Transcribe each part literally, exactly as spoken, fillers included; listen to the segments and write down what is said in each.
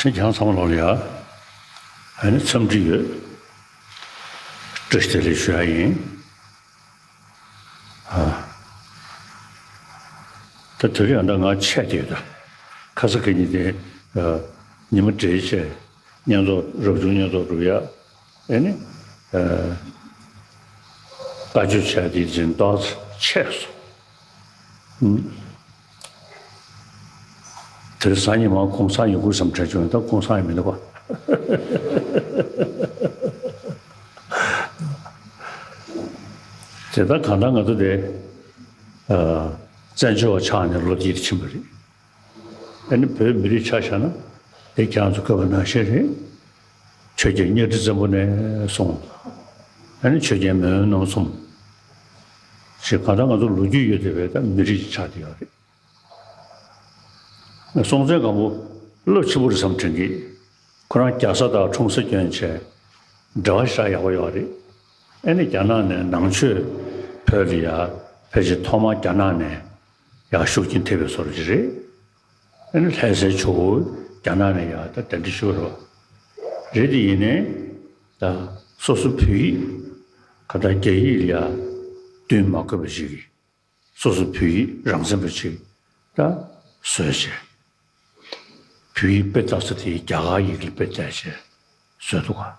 ཁྱེད་རང་ཚང་མ་ལོག་ལ་ཡ། ཨ་ནི་འཚམས་འདྲི་ཡོད། བཀྲ་ཤིས་བདེ་ལེགས་ཞུ་ཡ་ཡིན། ཨ། ད་དེ་རིང་ཨ་ད་ང་ཆད་དེ་ཡོད་ད། ཁ་ས་གི་ཉིན་དེ། ཨ། ཉི་མ་བགྲེས་བྱས། བསྙེན་རྫོགས་རབ་བྱུང་བསྙེན་རྫོགས་སྒྲུབ་ཡ། ཨེ་ནི། ཨ། བཀའ་ཆོས་བྱས་དེ་འཛིན་ཏོག་ཙམ་ཆད་སོང་། ཨུམ། དེར་སང་ཉིན་མ་གུང་སེང་ཡོང་དགོས་བསམ་དྲན་བྱུང་། ད་གུང་སེང་ཡང་མི་འདུག་ག། དེ་ལྟར་གང་ལྟར་ང་ཚོ་དེ། ཨ། བཙན་བྱོལ་བ་ཆགས་ནས་ལོ་འདི་ཕྱིན་པ་རེད། ཨ་ནི་བོད་མི་རིགས་ཆ་བཞག་ན་དེ་ཁྱེད་རང་ཚོ་བཀོད་པ་ནང་བཞིན་རེད། ཆོས་རྒྱལ་གཉའ་ཁྲི་བཙན་པོ་ནས་བཟུང་། ཨ་ནི་ཆོས་རྒྱལ་མེས་དབོན་རྣམ་གསུམ་ཞེས་གང་ལྟར་ང་ཚོ་ལོ་རྒྱུས་ཡོད་བསྡད་པའི་ད་མི་རིགས་ཆགས་བསྡད་ཡོད་རེད། སྲོང་བཙན་སྒམ་པོ་རླབས་ཆེན་པོ་རེད་བསམ་དྲན་གི། ཁོ་རང་རྒྱ་བཟའ་དང་འཁྲུངས་ས་སྐྱོན་བྱས། འབྲེལ་བ་ཞེ་དྲག་ཡག་པོ་ཡོད་རེད། ཨ་ནི་རྒྱ་ནག་ནས་ནང་ཆོས་བོད་ལ་ཡར་ཕལ་ཆེར་ཐོག་མར་རྒྱ་ནག་ནས་ཡར་ཤུགས་རྐྱེན་ཐེབས་པའི་བཟོ་འདྲ་ཅིག་རེད། ཨ་ནི་ལྷ་སའི་ཇོ་བོ་རྒྱ་ནག་ནས་ཡར་ད་གདན་འདྲེན་ཞུས་པ་རེད། རེད་དེ་ཡིན་ནའི་ད་སོ་སོ་བོད་ཡིག་ག་ད་རྒྱ་ཡིག་ལ་ཡར་བསྟུན་མ་དགོས་པ་ཞིག་གིས། སོ་སོ་བོད་ཡིག་རང་བཙན་པ་ཅིག་ད་བཟོས་བྱས། བོད་ཡིག་དཔེ་ལྟ་ས་དེ་རྒྱ་གར་ཡིག་ལ་དཔེ་བལྟས་བྱས་བཟོས་འདུག་ག།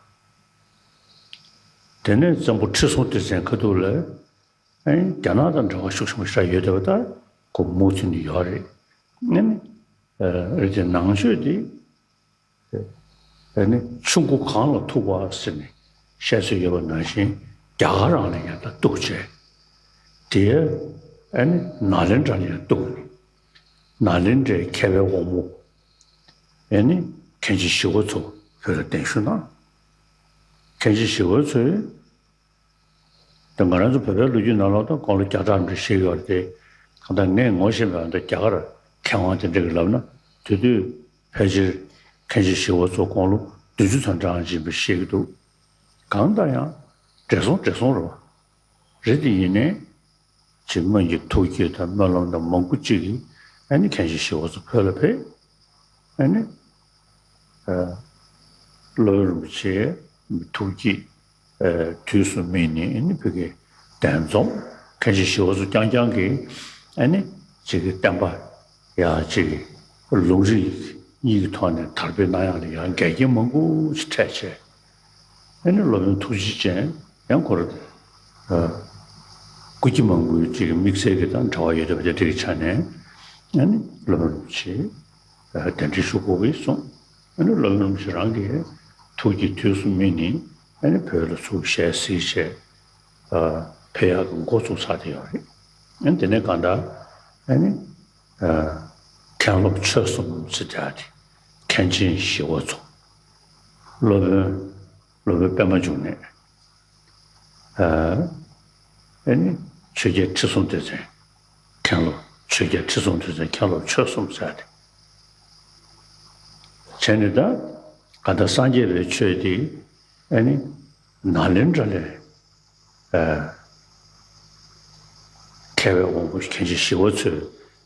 དེ་ནས་བཙན་པོ་ཁྲི་སྲོང་ལྡེ་བཙན་ཁ་ཐུག་ལ། ཨེ། རྒྱ་ནག་དང་འབྲེལ་བ་ཤུགས་ཆེན་པོ་ཞིག་ཡོད་བསྡད་པ་ལྟར་ཁོ་མུ་མཐུད་ནས་ཡོད་རེད། ཨ་ནི། ཨ། རེད་དེ་ནང་ཆོས་དེ། ཨ་ནི་ཆུ་མགོ་གངས་ལ་ཐུག་པ་ཟེར་ནས་བཤད་སྲོལ་ཡོད་པ་ནང་བཞིན་རྒྱ་གར་རང་ལ་ཡང་ད་གཏུགས་བྱས། དེ་ཨ་ནི་ནཱ་ལེནྡྲ་ལ་ཡང་གཏུགས་ནས། ནཱ་ལེནྡྲའི་མཁས་པའི་དབང་པོ་ཨ་ནི་མཁན་ཆེན་ཞི་བ་འཚོ་བོད་ལ་གདན་ཞུ་གནང་། མཁན་ཆེན་ཞི་བ་འཚོས། ད་ང་རང་ཚོ་བོད་པའི་ལོ་རྒྱུས་ནང་ལོགས་ད་དགུང་ལོ་བརྒྱ་ཕྲག་འདྲ་བཤད་ཡོད་རེད་དེ། གང་ལྟར་ངས་ངོ་ཤེས་པའི་ད་རྒྱ་གར་མཁས་དབང་དེ་འདྲ་གིས་ལབ་ན། དེ་དུས་ཕལ་ཆེར་མཁན་ཆེན་ཞི་བ་འཚོ་དགུང་ལོ་བདུན་ཅུ་ཙམ་གྲངས་ཅིག་ཡིན་པ་བཤད་ཀྱི་འདུག། གང་ལྟར་ཡང་བགྲེས་སོང་བགྲེས་སོང་རེད་བ། རེད་དེ་ཡིན་ནའི། ཅིག་སྔོན་གྱི་ཐུགས་བསྐྱེད་དང་སྨོན་ལམ་དང་མང་པོ་ཅིག་གིས་ཨ་ནི་མཁན་ཆེན་ཞི་བ་འཚོ་བོད་ལ་ཕེབས། ཨ་ནི། ཨ། སློབ་དཔོན་རིན་པོ་ཆེའི་ཐུགས་བསྐྱེད། ཨ། དུས་སུ་སྨིན་ནས་ཨ་ནི་བོད་ཀྱི་གདན་འཛོམས། མཁན་ཆེན་ཞི་བ་འཚོ་རྐྱང་རྐྱང་གིས་ཨ་ནི་ཅིག་གི་བསྟན་པ་ཡང་ཅིག་གི་ལུང་རིགས་གཉིས་ཀྱི་ཐོག་ནས་དར་སྤེལ་གནང་ཡག་ལ་ཡང་འགལ་རྐྱེན་མང་པོ་ཞིག་འཕྲད་བྱས། ཨ་ནི་སློབ་དཔོན་ཐུགས་རྗེ་ཅན་ཡང་ཁོ་རང་། ཨ། སྐུ་སྐྱེ་མང་པོའི་ཅིག་དམིགས་བསལ་གྱི་དང་འབྲེལ་བ་ཡོད་བསྡད་པ་དེ་འདྲ་གི་ཆ་ནས། ཨ་ནི་སློབ་དཔོན་རིན་པོ་ཆེ་གདན་འདྲེན་ཞུ་དགོས་ཀྱི་གསུངས། ཨ་ནི་སློབ་དཔོན་རིན་པོ་ཆེ་རང་གི་ཐུགས་ཀྱི་དུས་སུ་སྨིན་ནས་ཨ་ནི་བོད་ལ་ཚུར་ཞལ་གཟིགས་བྱས། ཨ། ཕེབས་ཡག་གི་འགོ་བཙུགས་ཚར་བསྡད་ཡོད་རེད། ཨ་ནི་དེ་ནས་གང་ལྟར་ཨ་ནི། ཨ། མཁན་སློབ་ཆོས་གསུམ་ཟེར་བྱ་དེ། མཁན་ཆེན་ཞི་བ་འཚོ། སློབ་དཔོན། སློབ་དཔོན་པད་མ་འབྱུང་གནས། ཨ། ཨ་ནི་ཆོས་རྒྱལ་ཁྲི་སྲོང་ལྡེ་བཙན། མཁན་སློབ། ཆོས་རྒྱལ་ཁྲི་སྲོང་ལྡེ་བཙན་མཁན་སློབ་ཆོས་གསུམ་ཟེར་ཏེ། བྱས་ནས་ད་ག་ད་སངས་རྒྱས་པའི་ཆོས་དེ་ཨ་ནི་ནཱ་ལེནྡྲ་ལས། ཨ། མཁས་པའི་དབང་པོ་མཁན་ཆེན་ཞི་བ་འཚོས་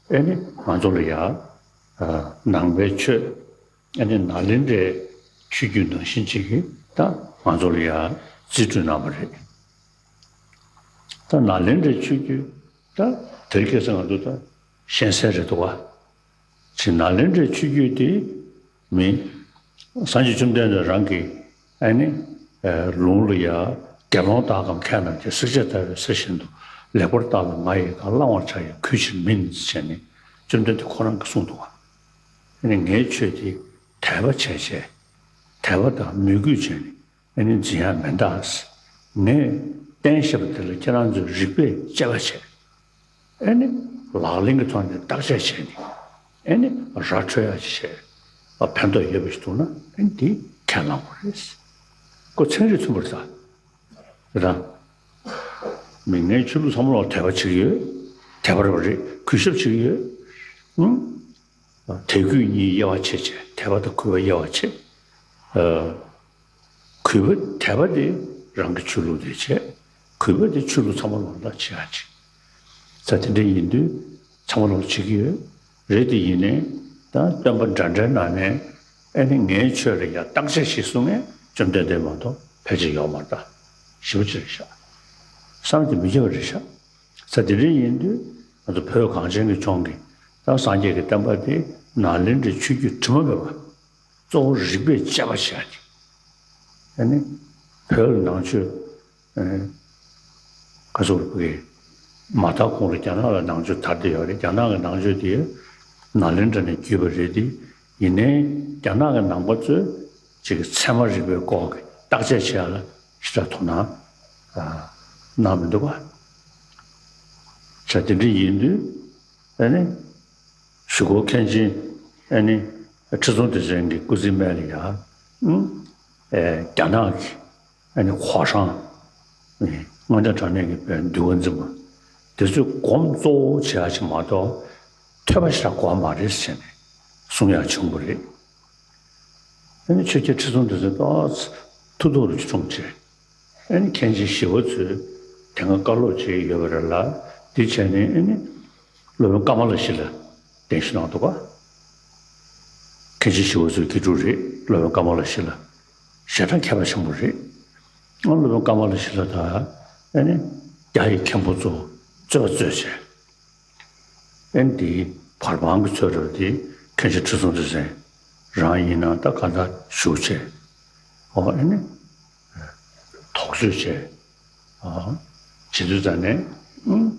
ཨ་ནི་ང་ཚོ་ལ་ཡ། ཨ། ནང་པའི་ཆོས། ཨ་ནི་ནཱ་ལེནྡྲའི་ཆོས་བརྒྱུད་ནང་བཞིན་ཅིག་གིས་ད་ང་ཚོ་ལ་ཡང་རྩིས་སྤྲོད་གནང་བ་རེད། ད་ནཱ་ལེནྡྲའི་ཆོས་བརྒྱུད་ད་དེར་ཁ་སང་ང་ཚོ་ད་ཤེས་གསལ་རེད་འདུག་བ། ཅིག་ནཱ་ལེནྡྲའི་ཆོས་བརྒྱུད་དེ་མིན། སངས་རྒྱས་བཅོམ་ལྡན་འདས་རང་གིས་ཨ་ནི་ལུང་ལ་ཡ། དགེ་སློང་དག་གམ་མཁས་རྣམས་ཀྱིས། བསྲེགས་བཅད་བརྡར་བའི་གསེར་བཞིན་དུ། ལེགས་པར་བརྟགས་པས་ང་ཡི་བཀའ། བླང་བར་བྱ་ཡི་གུས་ཕྱིར་མིན། ཟེར་ནས་བཅོམ་ལྡན་འདས་ཁོ་རང་གིས་གསུངས་འདུག་བ། ཨ་ནི་ངའི་ཆོས་དེ་དད་པ་བྱས་བྱས། དད་པ་དང་མོས་གུས་བྱས་ནས་ཨ་ནི་འཛིན་ཡག་མི་འདུག། ངས་བསྟན་བཞག་པ་དེ་ལ་ཁྱེད་རང་ཚོས་རིགས་པས་དཔྱད་པ་བྱས། ཨ་ནི་ལག་ལེན་གྱི་ཐོག་ནས་བརྟག་དཔྱད་བྱས་ནས་ཨ་ནི་ར་འཕྲོད་ཡག་ཅིག་བྱས། ཨ། ཕན་ཐོགས་ཡོད་པ་ཞིག་འདུག་ན་ཨ་ནི་དེ་ཁས་བླངས་དགོས་རེད། ཁོ་ཚན་རིག་མཐུན་པ་རེད་ད། རེད་ད། མི་ངའི་ཆོས་ལུགས་ཚང་མ་ལ་དད་པ་བྱེད་ཀྱི་ཡོད། དད་པ་རེད་པ་རེད། གུས་ཞབས་བྱེད་ཀྱི་ཡོད། ཨང་། དད་གུས་གཉིས་དབྱེ་བ་ཕྱེ་བྱས། དད་པ་དང་གུས་པ་དབྱེ་བ་ཕྱེ། ཨ། གུས་པ་དད་པ་དེ་རང་གི་ཆོས་ལུགས་དེ་བྱས། གུས་པ་དེ་ཆོས་ལུགས་ཚང་མ་ལ་ད་བྱེད་ཡག་ཅིག། ད་དེ་འདྲ་ཡིན་དུས་ཚང་མ་ལ་བྱེད་ཀྱི་ཡོད། རེད་དེ་ཡིན་ནའི་ད་སྟོན་པ་འདྲ་འདྲའི་ནང་ནས་ ཨེ་ནི་ངའི་ཆོས་ལ་ཡང་བརྟག་དཔྱད་བྱེད་གསུང་མཁན་བཅོམ་ལྡན་འདས་མ་གཏོགས་ཕལ་ཆེར་ཡོད་མ་རེད་ད། ཞེ་པོ་ཅིག་རེད་ཤག། བསམ་གྱིས་མི་ཁྱབ་པ་རེད་ཤག། ས་དེ་འདྲ་ཡིན་དུས་ང་ཚོ་བོད་གངས་ཅན་གྱི་ལྗོངས་ཀྱི་ད་སངས་རྒྱས་ཀྱི་བསྟན་པ་དེ་ནཱ་ལེནྡྲའི་ཆོས་བརྒྱུད་དྲི་མ་མེད་པ། གཙོ་བོ་རིགས་པས་དཔྱད་པ་བྱས་ཏེ། ཨ་ནི། བོད་ལ་ནང་ཆོས། ཨ། ག་ཚོད་རེད་གི། མ་དར་གོང་ལ་རྒྱ་ནག་ལ་ནང་ཆོས་དར་བསྡད་ཡོད་རེད། རྒྱ་ནག་གི་ནང་ཆོས་དེ་ནཱ་ལེནྡྲ་ནས་བརྒྱུད་པ་རེད་དེ། ཡིན་ནའི་རྒྱ་ནག་གི་ནང་པ་ཚོས་ཅིག་གི་ཚད་མ་རིག་པའི་སྐོར་གྱི་བརྟག་དཔྱད་བྱེད་ཡ་ལ་ཞེ་དྲག་དོ་སྣང་། ཨ། གནང་མི་འདུག་ག། བྱས་དེ་འདྲ་ཡིན་དུས། ཨ་ནི། གཞུག་གུ་མཁན་ཆེན་ཨ་ནི་ཁྲི་སྲོང་ལྡེ་བཙན་གྱི་སྐུ་ཚེའི་སྨད་ལ་ཡ། ཨུ། ཨེ། རྒྱ་ནག་གི་ཨ་ནི་ཧྭ་ཧྲང་། ཨེ། མངའ་བདག་གྲངས་མེད་ཀྱི་དཔོན་འདུལ་བ་འཛིན་པ་དེ་ཚོས་སྒོམ་གཙོ་བོ་བྱེད་ཡ་ཅིག་མ་གཏོགས་ཐོས་པ་ཞེ་དྲག་གོ་བ་མ་རེད་ཟེར་ནས་གསུང་ཡ་བྱུང་བ་རེད། ཨ་ནི་ཆོས་རྒྱལ་ཁྲི་སྲོང་ལྡེ་བཙན་ཏོག་ཙམ་ཐུགས་སྡུག་རུ་གྲོངས་བྱས། ཨ་ནི་མཁན་ཆེན་ཞི་བ་འཚོས་དེ་སྔ་བཀའ་སློབ་བྱས་ཡོད་པ་རེད་ལ། དེ་བྱས་ནས་ཨ་ནི་སློབ་དཔོན་ཀ་མ་ལ་ཤཱི་ལ་གདན་ཞུ་གནང་འདུག་ག། མཁན་ཆེན་ཞི་བ་འཚོའི་དགེ་ཕྲུག་རེད། སློབ་དཔོན་ཀ་མ་ལ་ཤཱི་ལ་ཞེ་དྲག་མཁས་པ་ཆེན་པོ་རེད། ཨ། སློབ་དཔོན་ཀ་མ་ལ་ཤཱི་ལ་དང་ཨ་ནི་རྒྱ་ཡི་མཁན་པོ་ཚོ་རྩོད་པ་རྩོད་བྱས། ཨེ་ནི་དེའི་བར་དཔང་གི་ཚོད་རོལ་དེ་མཁན་ཆེན་ཁྲི་སྲོང་ལྡེ་བཙན་རང་ཡིན་ན་ད་ག་འདྲ་ཞུ་བྱས། ཨོ། ཨེ་ནི་དོགས་གཅོད་བྱས། ཨ། བྱེད་དུས་ཙ་ནས། ཨུ།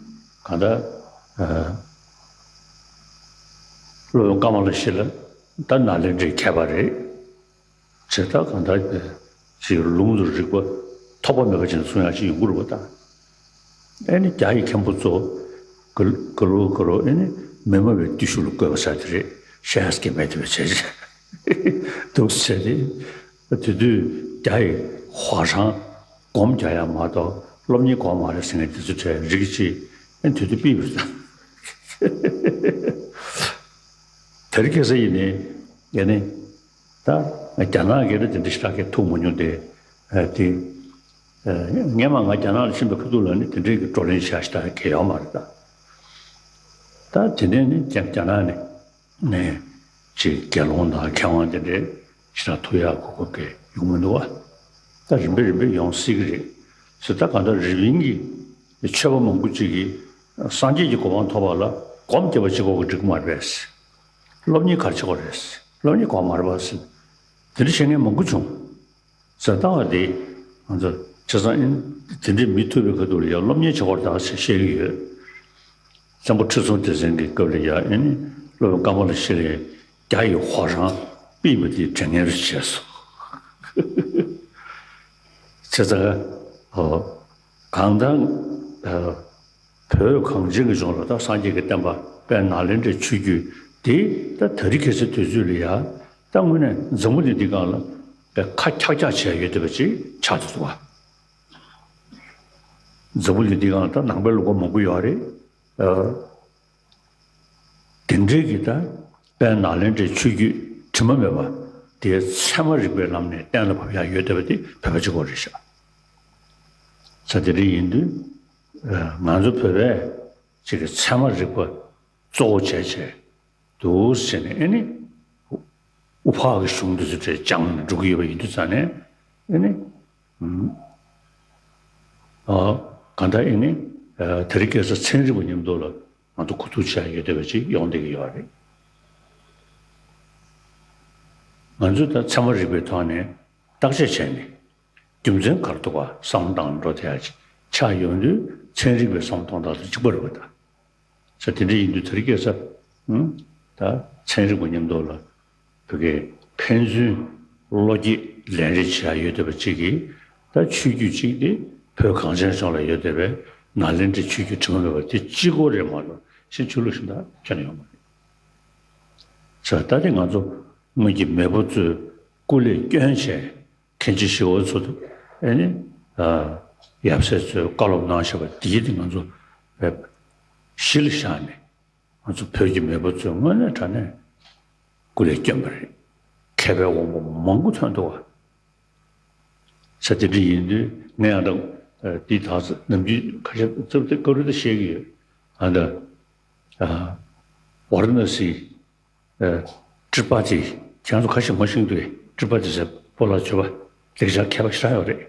ག་འདྲ། ཨ། སློབ་དཔོན་ཀ་མ་ལ་ཤཱི་ལ་ད་ནཱ་ལེནྡྲའི་མཁས་པ་རེད། བྱས་ད་གང་ལྟར་ཅིག་ལུང་དང་རིགས་པ་ཐོགས་པ་མེད་པ་ཅིག་གསུང་ཡག་ཅིག་ཡོང་གི་རེད་པ་ད། ཨེ་ནི་རྒྱ་ཡི་མཁན་པོ་ཚོ་ག་ག་ལོ་ག་ལོ་ཨེ་ནི་མི་སྨྲ་བའི་བརྟུལ་ཞུགས་ལ་བཀོད་པ་ཟེར་དེ་རེད། ཤེས་ཀྱི་མེད་དེ་བས་བྱས་འདུག་ཟེར་ཏེ། དེ་དུས་རྒྱ་ཡི་ཧྭ་ཧྲང་སྒོམ་རྒྱག་ཡག་མ་གཏོགས་སློབ་གཉེར་གོ་མ་རེད་ཟེར་མཁན་དེ་ཚོ་གྲས་རིགས་གཅིག་ཨེ་དེ་དུས་ཕུད་པ་རེད། དེ་རིང་ཁ་སང་ཡིན་ནའི་ཨེ་ནི། ད་རྒྱ་ནག་གིས་ནི་དེ་འདྲ་ཞེ་དྲག་གི་ཐུག་མ་མྱོང་སྟེ། ཨ། དེ། ཨ། སྔན་མ་ང་རྒྱ་ནག་ལ་ཕྱིན་པའི་ཁ་ཐུག་ལ་ནི་དེ་འདྲའི་གི་བགྲོ་གླེང་བྱ་ཞེ་དྲག་གི་ཡོད་མ་རེད་ད། ད་དེ་ནས་ནི་རྒྱ་རྒྱ་ནག་ནས་ནས་ཅིག་དགེ་སློང་དང་མཁས་དབང་དེ་འདྲའི་ཞེ་དྲག་ཐུག་ཡག་གོ་སྐབས་ཀྱི་ཡོང་མི་འདུག་བ། ད་རིམ་པས་རིམ་པས་ཡོང་སྲིད་ཀྱི་རེད། ཟེར་ད་གང་ལྟར་རི་པིན་གྱི་ཆོས་པ་མང་པོ་ཅིག་གིས་སངས་རྒྱས་ཀྱི་གོ་འཕང་ཐོབ་པ་ལ་སྒོམ་རྒྱབ་པ་གཅིག་པོ་གིས་འགྲིག་གི་མ་རེད་པས། སློབ་གཉེར་ག་རེ་བྱེད་དགོས་རེད། སློབ་གཉེར་གོ་མ་རེད་པ་ཟེར། དེ་འདྲ་བཤད་མཁན་མང་པོ་བྱུང་། ཟེར་ལྟ་བ་དེ། ང་ཚོ་བྱས་ཙང་ཨེ་དེ་འདྲའི་མི་ཐུབ་པའི་ཁ་ཐུག་ལ་ཡང་སློབ་གཉེར་བྱེད་དགོས་རེད་ད་ཟེར་བཤད་ཀྱི་ཡོད། བཙན་པོ་ཁྲི་སྲོང་ལྡེ་བཙན་གྱི་སྐབས་ལ་ཡང་ཨེ་ནི་སློབ་དཔོན་ཀ་མ་ལ་ཤཱི་ལས་རྒྱ་ཡི་ཧྭ་ཧྲང་ཕུད་པ་དེ་དྲན་མཁན་རེ་བྱས་སོང་། བྱས་ཙང་། ཨོ། གང་ལྟར། ཨ། བོད་གངས་ཅན་གྱི་ལྗོངས་ལ་ད་སངས་རྒྱས་ཀྱི་བསྟན་པ་དཔལ་ནཱ་ལེནྡྲའི་ཆོས་བརྒྱུད་དེ་ད་དེ་རིང་ཁ་སང་དུས་ཚོད་ལ་ཡ། ད་དངོས་གནས་འཛམ་བུ་གླིང་འདིའི་སྒང་ལ་ཁ་འཁྱག་འཁྱག་བྱས་ཡོད་བསྡད་པ་ཅིག་ཆགས་འདུག་བ། འཛམ་བུ་གླིང་འདིའི་སྒང་ལ་ད་ནང་པའི་ལུང་པ་མང་པོ་ཡོད་རེད། ཨ། དེ་འདྲའི་གི་ད་དཔལ་ནཱ་ལེནྡྲའི་ཆོས་བརྒྱུད་དྲི་མ་མེད་པ་དེ་ཚད་མ་རིག་པའི་ལམ་ནས་གཏན་ལ་ཕབ་ཡག་ཡོད་བསྡད་པ་དེ་བོད་པ་གཅིག་པོ་རེད་ཤག། ས་དེ་འདྲ་ཡིན་དུས། ཨ། ང་ཚོ་བོད་པས་ཅིག་གི་ཚད་མ་རིག་པ་གཙོ་བོ་བྱས་བྱས་འདུག་ཟེར་ནས་ཨེ་ནི། དབུ་འཕགས་ཀྱི་གཞུང་འདི་ཚོ་གྲས་སྦྱངས་ནས་འགྲོ་གི་ཡོད་པ་ཡིན་དུས་ཙང་ནས་ཨེ་ནི། ཨུམ། ཨ། གང་ལྟར་ཨེ་ནི། ཨ། དེ་རིང་ཁ་སང་ཚན་རིག་པ་མཉམ་དུ་ལ་ང་ཚོ་གོ་བསྡུར་བྱ་ཡོད་བསྡད་པ་ཅིག་ཡོང་བསྡད་ཀྱི་ཡོད་རེད། ང་ཚོས་ད་ཚད་མ་རིག་པའི་ཐོག་ནས་བརྟག་དཔྱད་བྱས་ནས་རྒྱུ་མཚན་ག་རེ་འདུག་ག་བསམ་བློ་བཏང་འགྲོ་བསྡད་ཡ་ཅིག་ཆགས་ཡོང་དུས་ཚན་རིག་པའི་བསམ་བློ་གཏོང་སྟངས་དང་གཅིག་པ་རེད་པ་ད། ས་དེ་འདྲ་ཡིན་དུས་དེ་རིང་ཁ་སང་། ཨུམ། ད་ཚན་རིག་པ་མཉམ་དུ་ལ་བོད་ཀྱི་ཕན་ཚུན་བློ་སྐྱེད་ལེན་རེས་བྱེད་ཡ་ཡོད་བསྡད་པ་གཅིག་གིས་ད་ཆོས་བརྒྱུད་གཅིག་དེ་བོད་གངས་ཅན་ལྗོངས་ལ་ཡོད་བསྡད་པའི་ནཱ་ལེནྡྲའི་ཆོས་བརྒྱུད་དྲི་མ་མེད་པ་དེ་གཅིག་པོ་རེད་མ་གཏོགས་གཞན་ཆོས་ལུགས་གཞན་དག་ཁྱོན་ནས་ཡོད་མ་རེད། ས་ད་དེ་ང་ཚོ་སྔོན་གྱི་མེས་པོ་ཚོས་སྐུ་ལས་བསྐྱོན་བྱས། མཁན་ཆེན་ཞི་བ་འཚོ་དང་ཨེ་ནི། ཨ། ཡབ་སྲས་ཚོས་བཀའ་སློབ་གནང་བཞག་པ་དེ་དེ་ང་ཚོ་གཞི་ལ་བཞག་ནས་ང་ཚོ་བོད་ཀྱི་མེས་པོ་ཚོས་དངོས་གནས་དྲང་གནས་སྐུ་ལས་བསྐྱོན་པ་རེད། མཁས་པའི་དབང་པོ་མང་པོ་ཐོན་འདུག་བ། ས་དེ་འདྲ་ཡིན་དུས་ངས་ཡང་ད་འདི་དག་ས་ནམ་རྒྱུན་ཁ་ཤས་ཙམ་དེ་བཀའ་འདྲི་ད་བཤད་ཀྱི་ཡོད། ཨ་ད། ཨ། ཝཱ་ར་ཎ་སི། ཨ། ཏྲི་པ་ཏི་ ཁྱེད་རང་ཚོ་ཁ་ཤས་མ་ཤེས་ཀྱི་འདུག་གས། ཏྲི་པ་ཏི་ཟེར་སྤོ་ལགས་བརྗོད་པ་ལེགས་སྦྱར་མཁས་པ་ཞེ་དྲག་ཡོད་རེད།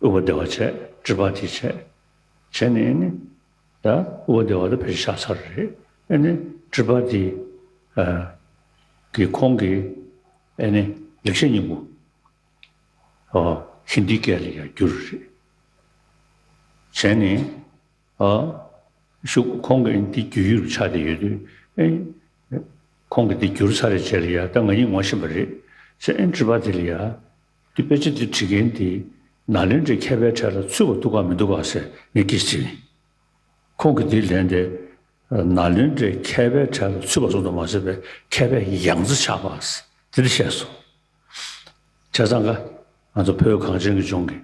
ཨུ་པ་དེ་བ་བྱས། ཏྲི་པ་ཏི་བྱས། བྱས་ནས་ནི་ད་ཨུ་པ་དེ་བ་ད་ཕལ་ཆེར་ཤར་ཚར་རེད། ཨེ་ནི་ཏྲི་པ་ཏི་ཨ་གི་ཁོང་གི་ཨེ་ནི་ལེགས་བཤད་སྙིང་པོ། ཨོ། ཧིན་དིའི་སྐད་ལ་ཡང་བསྒྱུར་རེད། བྱས་ནས། ཨ། ཤུག་ཁོང་གིས་འདི་བསྒྱུར་ཡུལ་ཆགས་བསྡད་ཡོད་དུས། ཨེ། ཁོང་གིས་འདི་བསྒྱུར་ཚར་རེད་བྱས་ལ་ཡ། ད་ང་གཉིས་ངོ་ཤེས་པ་རེད། ཟེར། ཨེ། ཏྲི་པ་ཏི་ལ་ཡ། འདི་དཔེ་ཆ་འདི་བྲིས་མཁན་འདི་ནཱ་ལེནྡྲའི་མཁས་པའི་གྲས་ལ་ཚུད་པ་འདུག་ག་མི་འདུག་ག་ཟེར་ངས་སྐད་ཆ་དྲིས་ནས། ཁོང་གིས་འདི་ལན་དེ། ནཱ་ལེནྡྲའི་མཁས་པའི་གྲས་ལ་ཚུད་པ་ཙམ་དུ་མ་ཟད་པའི་མཁས་པའི་ཡང་རྩེ་ཆགས་པ་ཟེར་དེ་འདྲ་བཤད་སོང་། བྱས་ཙང་ཀ་ང་ཚོ་བོད་གངས་ཅན་གྱི་ལྗོངས་ཀྱི་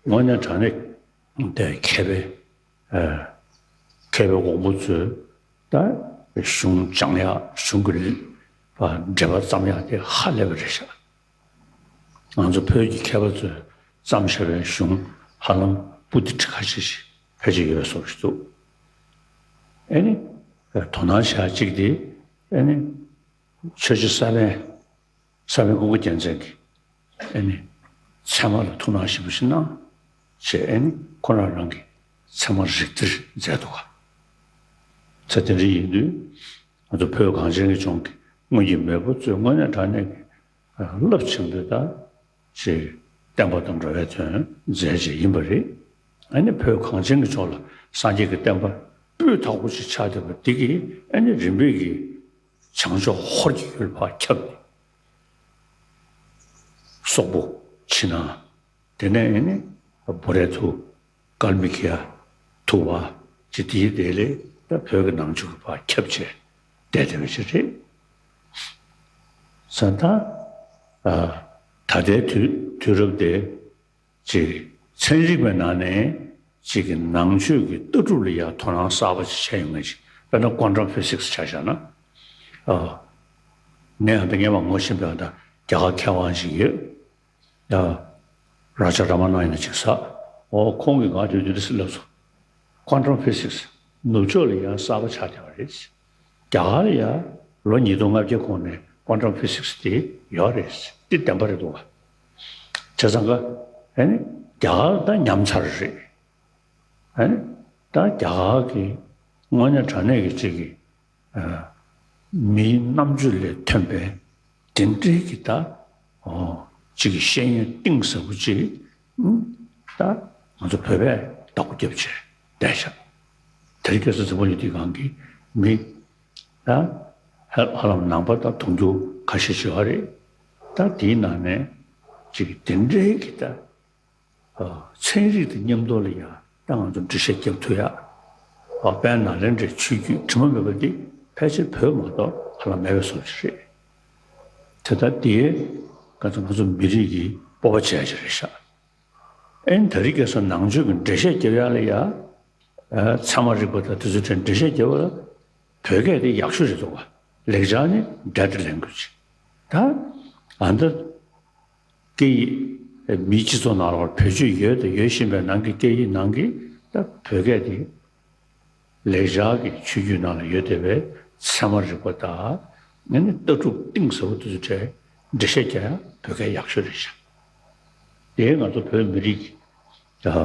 དངོས་གནས་དྲང་གནས་དེ་མཁས་པའི་ཨ་མཁས་པའི་དབང་པོ་ཚོས་ད་གཞུང་སྦྱང་ཡག་གཞུང་གི་འགྲེལ་པ་བརྩམས་ཡག་དེ་ཧ་ལས་པ་རེད་ཤག་ང་ཚོ་བོད་ཀྱི་མཁས་པ་ཚོས་བརྩམས་བཞག་པའི་གཞུང་ཧ་ལམ་པོ་ཏི་ཁྲི་ཁ་ཤས་ཤིག་ཕལ་ཆེར་ཡོད་བཟོ་ཞིག་འདུག་ཨེ་ནི། དོ་སྣང་བྱ་གཅིག་དེ། ཨེ་ནི། ཆོས་རྗེ་ས་པཎ། ས་པཎ་ཀུན་དགའ་རྒྱལ་མཚན་གྱིས། ཨེ་ནི། ཚད་མ་ལ་ཐུགས་སྣང་ཞིབ་པོ་ཞིག་གནང་། ཞེས་ཨེ་ནི་ཁོ་རང་རང་གི་ཚད་མ་རིགས་གཏེར་མཛད་འདུག་ག་ཚེ་དེ་འདྲ་ཡིན་དུས། ང་ཚོ་བོད་གངས་ཅན་གྱི་ལྗོངས་ཀྱི་སྔོན་གྱི་མེས་པོ་ཚོས་དངོས་གནས་དྲང་གནས་ཀྱི་རླབས་ཆེན་པོའི་ད་ཅིག་བསྟན་པ་དང་འགྲོ་བའི་དོན་མཛད་ཅིག་ཡིན་པ་རེད། ཨ་ནི་བོད་གངས་ཅན་གྱི་ལྗོངས་ལ་སངས་རྒྱས་ཀྱི་བསྟན་པ་སྤུས་དག་པོ་ཅིག་ཆགས་བསྡད་པ་འདི་གིས། ཨ་ནི་རིམ་པས་ཀྱིས་བྱང་ཕྱོགས་ཧོར་གྱི་ཡུལ་ཕར་ཁྱབ་ནས། སོག་པོ། ཕྱི་ནང་། དེ་ནས་ཨེ་ནི་བྷོ་རེ་ཐུ། ཀལ་མི་ཀི་ཡ། ཐུ་བ། ཅི་དེའི་དེ་ལས་ད་བོད་ཀྱི་ནང་ཆོས་ཀྱི་བར་ཁྱབ་བྱས་བསྡད་བསྡད་པ་ཞིག་རེད། ས་ད། ཨ། ད་ལྟའི་དུས་དུས་རབས་དེ་ཅིག་ཚན་རིག་པའི་ནང་ནས་ཅིག་གི་ནང་ཆོས་ཀྱི་ལྟ་གྲུབ་ལ་ཡང་དོ་སྣང་གསར་པ་ཅིག་བྱས་ཡོང་མཁན་ཅིག་དཔེར་ན་ཀོན་ཊམ་ཕི་སིག་སི་ཆ་བཞག་ན། ཨ། ངས་ཨ་ད་སྔས་མ་ངོ་ཤེས་པའི་ཨ་ད་རྒྱ་གར་མཁས་དབང་ཞིག་ཡོད། ཡ། རཱ་ཇ་ར་མ་ན་ཡིན་ན་ཅིག་ས། འོ། ཁོང་གིས་ང་དུས་དུས་སུ་ལབ་སོང་། ཀོན་ཊམ་ཕི་སིག་སི་ནུབ་ཕྱོགས་ལ་ཡང་གསར་པ་ཆགས་བསྡད་པ་རེད། རྒྱ་གར་ལ་ཡང་ལོ་ཉིས་སྟོང་ལྔ་བརྒྱ་གོང་ནས་ཀོན་ཊམ་ཕི་སིག་སི་དེ་ཡོད་རེད། དེ་བདེན་པ་རེད་འདུག་ག་བྱས་ཙང་ཀ་ཨ་ནི་རྒྱ་གར་ད་ཉམས་ཚར་རེད། ཨ་ནི་ད་རྒྱ་གར་གྱི་དངོས་གནས་དྲང་གནས་ཀྱི་ཅིག་གི། ཨ། མིའི་རྣམ་དཔྱོད་ལས་ཐོན་པའི་དེ་འདྲའི་གི་ད། ཨོ། ཅིག་གི་ཤེས་ཡོན་གཏིང་ཟབ་པོ་ཅིག་ཨུ། ད་ང་ཚོ་བོད་པས་བདག་པོ་རྒྱབ་བྱས་བསྡད་ཤག་དེ་རིང་ཁ་སང་འཛམ་བུ་གླིང་འདིའི་སྒང་གི་མི་ད་ཧ་ཧ་ལམ་ནང་པ་དང་དུང་ཕྱུར་ཁ་ཤས་ཤིག་ཡོད་རེད། ད་དེའི་ནང་ནས་ཅིག་གི་དེ་འདྲའི་གི་ད། ཚན་རིག་དང་མཉམ་དུ་ལ་ཡང་ད་ང་ཚོ་འགྲེལ་བཤད་རྒྱབ་ཐུབ་ཡ། དཔལ་ནཱ་ལེནྡྲའི་ཆོས་བརྒྱུད་དྲི་མ་མེད་པ་འདི་ཕལ་ཆེར་བོད་མ་གཏོགས་ཧ་ལམ་མེད་པའི་བཟོ་ཞིག་རེད། དེ་ལྟར་དེས་ང་ཚོ་ང་ཚོ་མི་རིགས་ཀྱི་སྤོབས་པ་བྱས་ཀྱི་རེད་ཤག་ཨེ་ནི་དེ་རིང་ཁ་སང་ནང་ཆོས་ཀྱི་འགྲེལ་བཤད་རྒྱབ་ཡ་ལ་ཡ། ཨ། ཚད་མ་རིག་པ་དང་དེ་ཚོའི་གྲས་འགྲེལ་བཤད་རྒྱབ་པ་ལ་བོད་སྐད་དེ་ཡག་ཤོས་རེད་འདུག་ག་ལེགས་སྦྱར་ནི་dead language། ད་ཨ་ད་སྐད་ཡིག་མིའི་སྤྱི་ཚོགས་ནང་ལ་བེད་སྤྱོད་ཡོད་དང་ཡོད་བཞིན་པའི་ནང་གི་སྐད་ཡིག་ནང་གི་ད་བོད་སྐད་དེ་ལེགས་སྦྱར་གྱི་ཆོས་བརྒྱུད་ནང་ལ་ཡོད་བསྡད་པའི་ཚད་མ་རིག་པ་དང་། ཨ་ནི་ལྟ་གྲུབ་གཏིང་ཟབ་པོ་དེ་ཚོའི་གྲས་འགྲེལ་བཤད་རྒྱག་ཡ་བོད་སྐད་ཡག་ཤོས་རེད་ཤག་དེས་ང་ཚོ་བོད་མི་རིགས་ཀྱི་ད་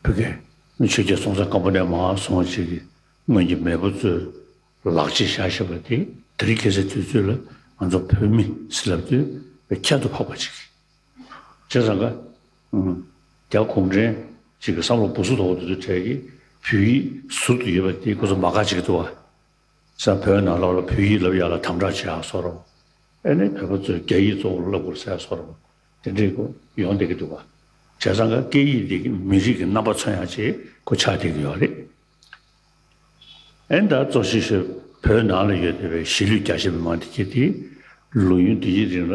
བོད་སྐད་ཆོས་རྒྱལ་སྲོང་བཙན་སྒམ་པོ་ནས་མར་སོང་བ་ཅིག་གི་སྔོན་གྱི་མེས་པོ་ཚོས་ལག་རྗེས་བཞག་བཞག་པ་དེ་དེ་རིང་ཁ་སང་དུས་ཚོད་ལ་ང་ཚོ་བོད་མི་ཟེར་ལབ་དུས་ཁྱད་དུ་འཕགས་པ་ཅིག་བྱས་ཙང་ཀ་ཨུམ། རྒྱ་གུང་ཁྲན་ཅིག་གི་བསམ་བློ་སྦུ་སུ་དོག་དེ་ཚོའི་གྲས་ཀྱིས་བོད་ཡིག་ཟུར་དུ་ཡོད་པ་དེ་ཁོ་ཚོ་མ་དགའ་བྱེད་ཀྱི་འདུག་བ། ས་བོད་ནང་ལོགས་ལ་བོད་ཡིག་བསླབ་ཡག་ལ་དམ་དྲག་བྱེད་ཡག་བཟོ་འདྲ། ཨ་ནི་བོད་པ་ཚོས་རྒྱ་ཡིག་གཙོ་བོར་བསླབ་དགོས་ཟེར་བཟོ་འདྲ། དེ་འདྲའི་སྐོར་ཡོང་བསྡད་ཀྱི་འདུག་བ། བྱས་ཙང་ཀ་སྐད་ཡིག་འདི་གིས་མི་རིགས་ཀྱི་རྣམ་པ་མཚོན་ཡག་ཅིག་ཁོ་ཆགས་བསྡད་ཀྱི་ཡོད་རེད། ཨེ་ད་གཙོ་ཆེ་ཤོས་བོད་ནང་ལ་ཡོད་བསྡད་པའི་གཞིས་ལུས་རྒྱ་ཆེ་མི་མང་དེ་གྱད་དེ་ལོ་ཡུན་འདི་ཡི་རིང་ལ་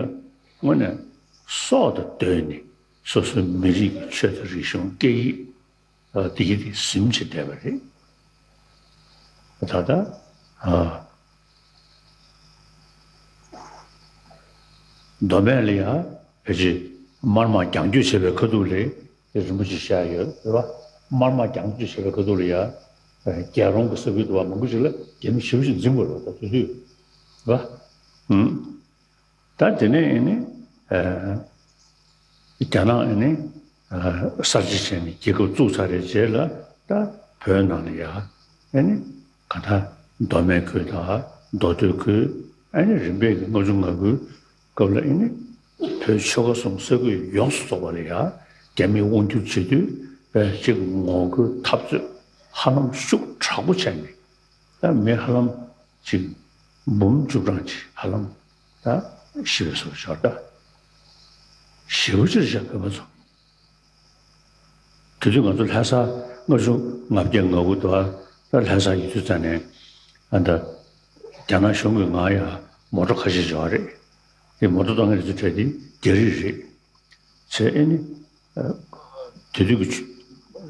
དངོས་གནས་སྲོག་དང་བསྡོས་ནས་སོ་སོའི་མི་རིགས་ཀྱི་ཆོས་དང་རིག་གཞུང་སྐད་ཡིག་ཨ་དེ་གྱད་དེ་ཟིན་བྱས་བསྡད་པ་རེད། ད་ལྟ་ཨ་མདོ་སྨད་ལ་ཡང་ཕལ་ཆེར་དམར་དམག་རྒྱང་སྐྱོད་བྱས་པའི་ཁ་ཐུག་ལ་རིན་པོ་ཆེ་བཞག་ཡོད་རེད་བ། དམར་དམག་རྒྱང་སྐྱོད་བྱས་པའི་ཁ་ཐུག་ལ་ཡང་རྒྱལ་རོང་གི་ས་ཁུལ་དུ་བ་མང་པོ་ཞིག་ལ་རྒྱ་མི་ཞེ་པོ་ཞིག་འཛིང་དགོས་རེད་བ། ད་དུས་དུས་རེད་བ། ཨུམ། ད་དེ་ནས་ཨེ་ནི་ཨ་རྒྱ་ནག་ཨེ་ནི་ཨ་གསར་བརྗེ་བྱས་ནས་རྒྱལ་ཁབ་བཙུགས་ཚར་བའི་རྗེས་ལ། ད་བོད་ནང་ལ་ཡ་ཨེ་ནི་གང་ལྟར་མདོ་སྨད་ཁུལ་དང་མདོ་སྟོད་ཁུལ། ཨེ་ནི་རིམ་པས་ཀྱི་ལྔ་བཅུ་ང་དགུའི་སྐབས་ལ་ཨེ་ནི་བོད་ཆོལ་ཁ་གསུམ་ས་ཁུལ་ཡོངས་སུ་རྫོགས་པ་ལ་ཡ་རྒྱ་མིས་དབང་སྒྱུར་བྱེད་དུས་ཨེ་ཅིག་ངོ་རྒོལ་འཐབ་རྩོད་ཧ་ལམ་ཤུགས་དྲག་པོ་བྱས་ནས། ད་མི་ཧ་ལམ་ཅིག་འབུམ་བཅུ་གྲངས་ཅིག་ཧ་ལམ་ད་ཤི་བའི་བཟོ་ཤར། ད་ཞེ་པོ་ཅིག་བཞག་བོད་པ་ཚོ། དེ་དུས་ང་ཚོ་ལྷ་ས་ལྔ་བཅུ་ང་བརྒྱད་ང་དགུ་དུ་བ། ད་ལྷ་ས་ཡོད་དུས་ཙ་ནས་ཨ་ད་རྒྱ་ནག་གཞུང་གིས་ང་ཡ་མོ་ཊ་ཁ་ཤས་འབྱོར་བ་རེད། དེ་མོ་ཊ་གཏོང་མཁན་དེ་ཚོ་གྲས་དེ་རྒྱ་རིགས་རེད། ཚེ་ཨེ་ནི། ཨ། དེ་དུས་ཀྱི་ཆུ།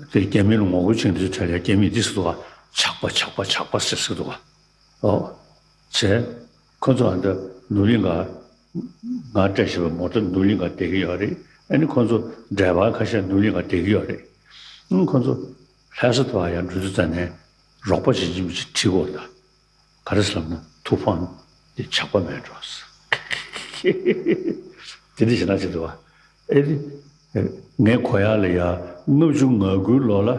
དེ་རྒྱ་མི་ལ་ངོ་རྒོལ་བྱེད་མཁན་དེ་ཚོ་གྲས་ལ་རྒྱ་མིས་འདི་ཟེར་འདུག་ག། ཇག་པ་ཇག་པ་ཇག་པ་ཟེར་ཟེར་འདུག་ག། ཨོ། ཚེ། ཁོ་ཚོ་ཨ་འདྲ་ནོར་གླིང་ག། ང་སྤྲད་བཞག་པའི་མོ་ཊ་ནོར་གླིང་ག་བསྡད་ཀྱི་ཡོད་རེད། ཨེ་ནི་ཁོ་ཚོ་ཌ་རའི་བར་ཁ་ཤས་ནོར་གླིང་ག་བསྡད་ཀྱི་ཡོད་རེད། ཨང་། ཁོ་ཚོ་ལྷ་ས་དུ་བ་ཡར་འགྲོ་དུས་ཙ་ནས་རོགས་པ་བྱེད་ཀྱི་མི་ཅིག་ཁྲིད་དགོས་ད། ག་རེ་ཟེར་ལབ་ན། ཐུགས་ཕམ་དེ་ཇག་པ་མེད་འགྲོ། དེ་འདྲ་ཞིག་ན་ཅི་འདུག་བ། ཨེ་དེ། ངའི་གོ་ཡག་ལ་ཡ་ལྔ་བཅུ་ང་དགུའི་ལོ་ལ་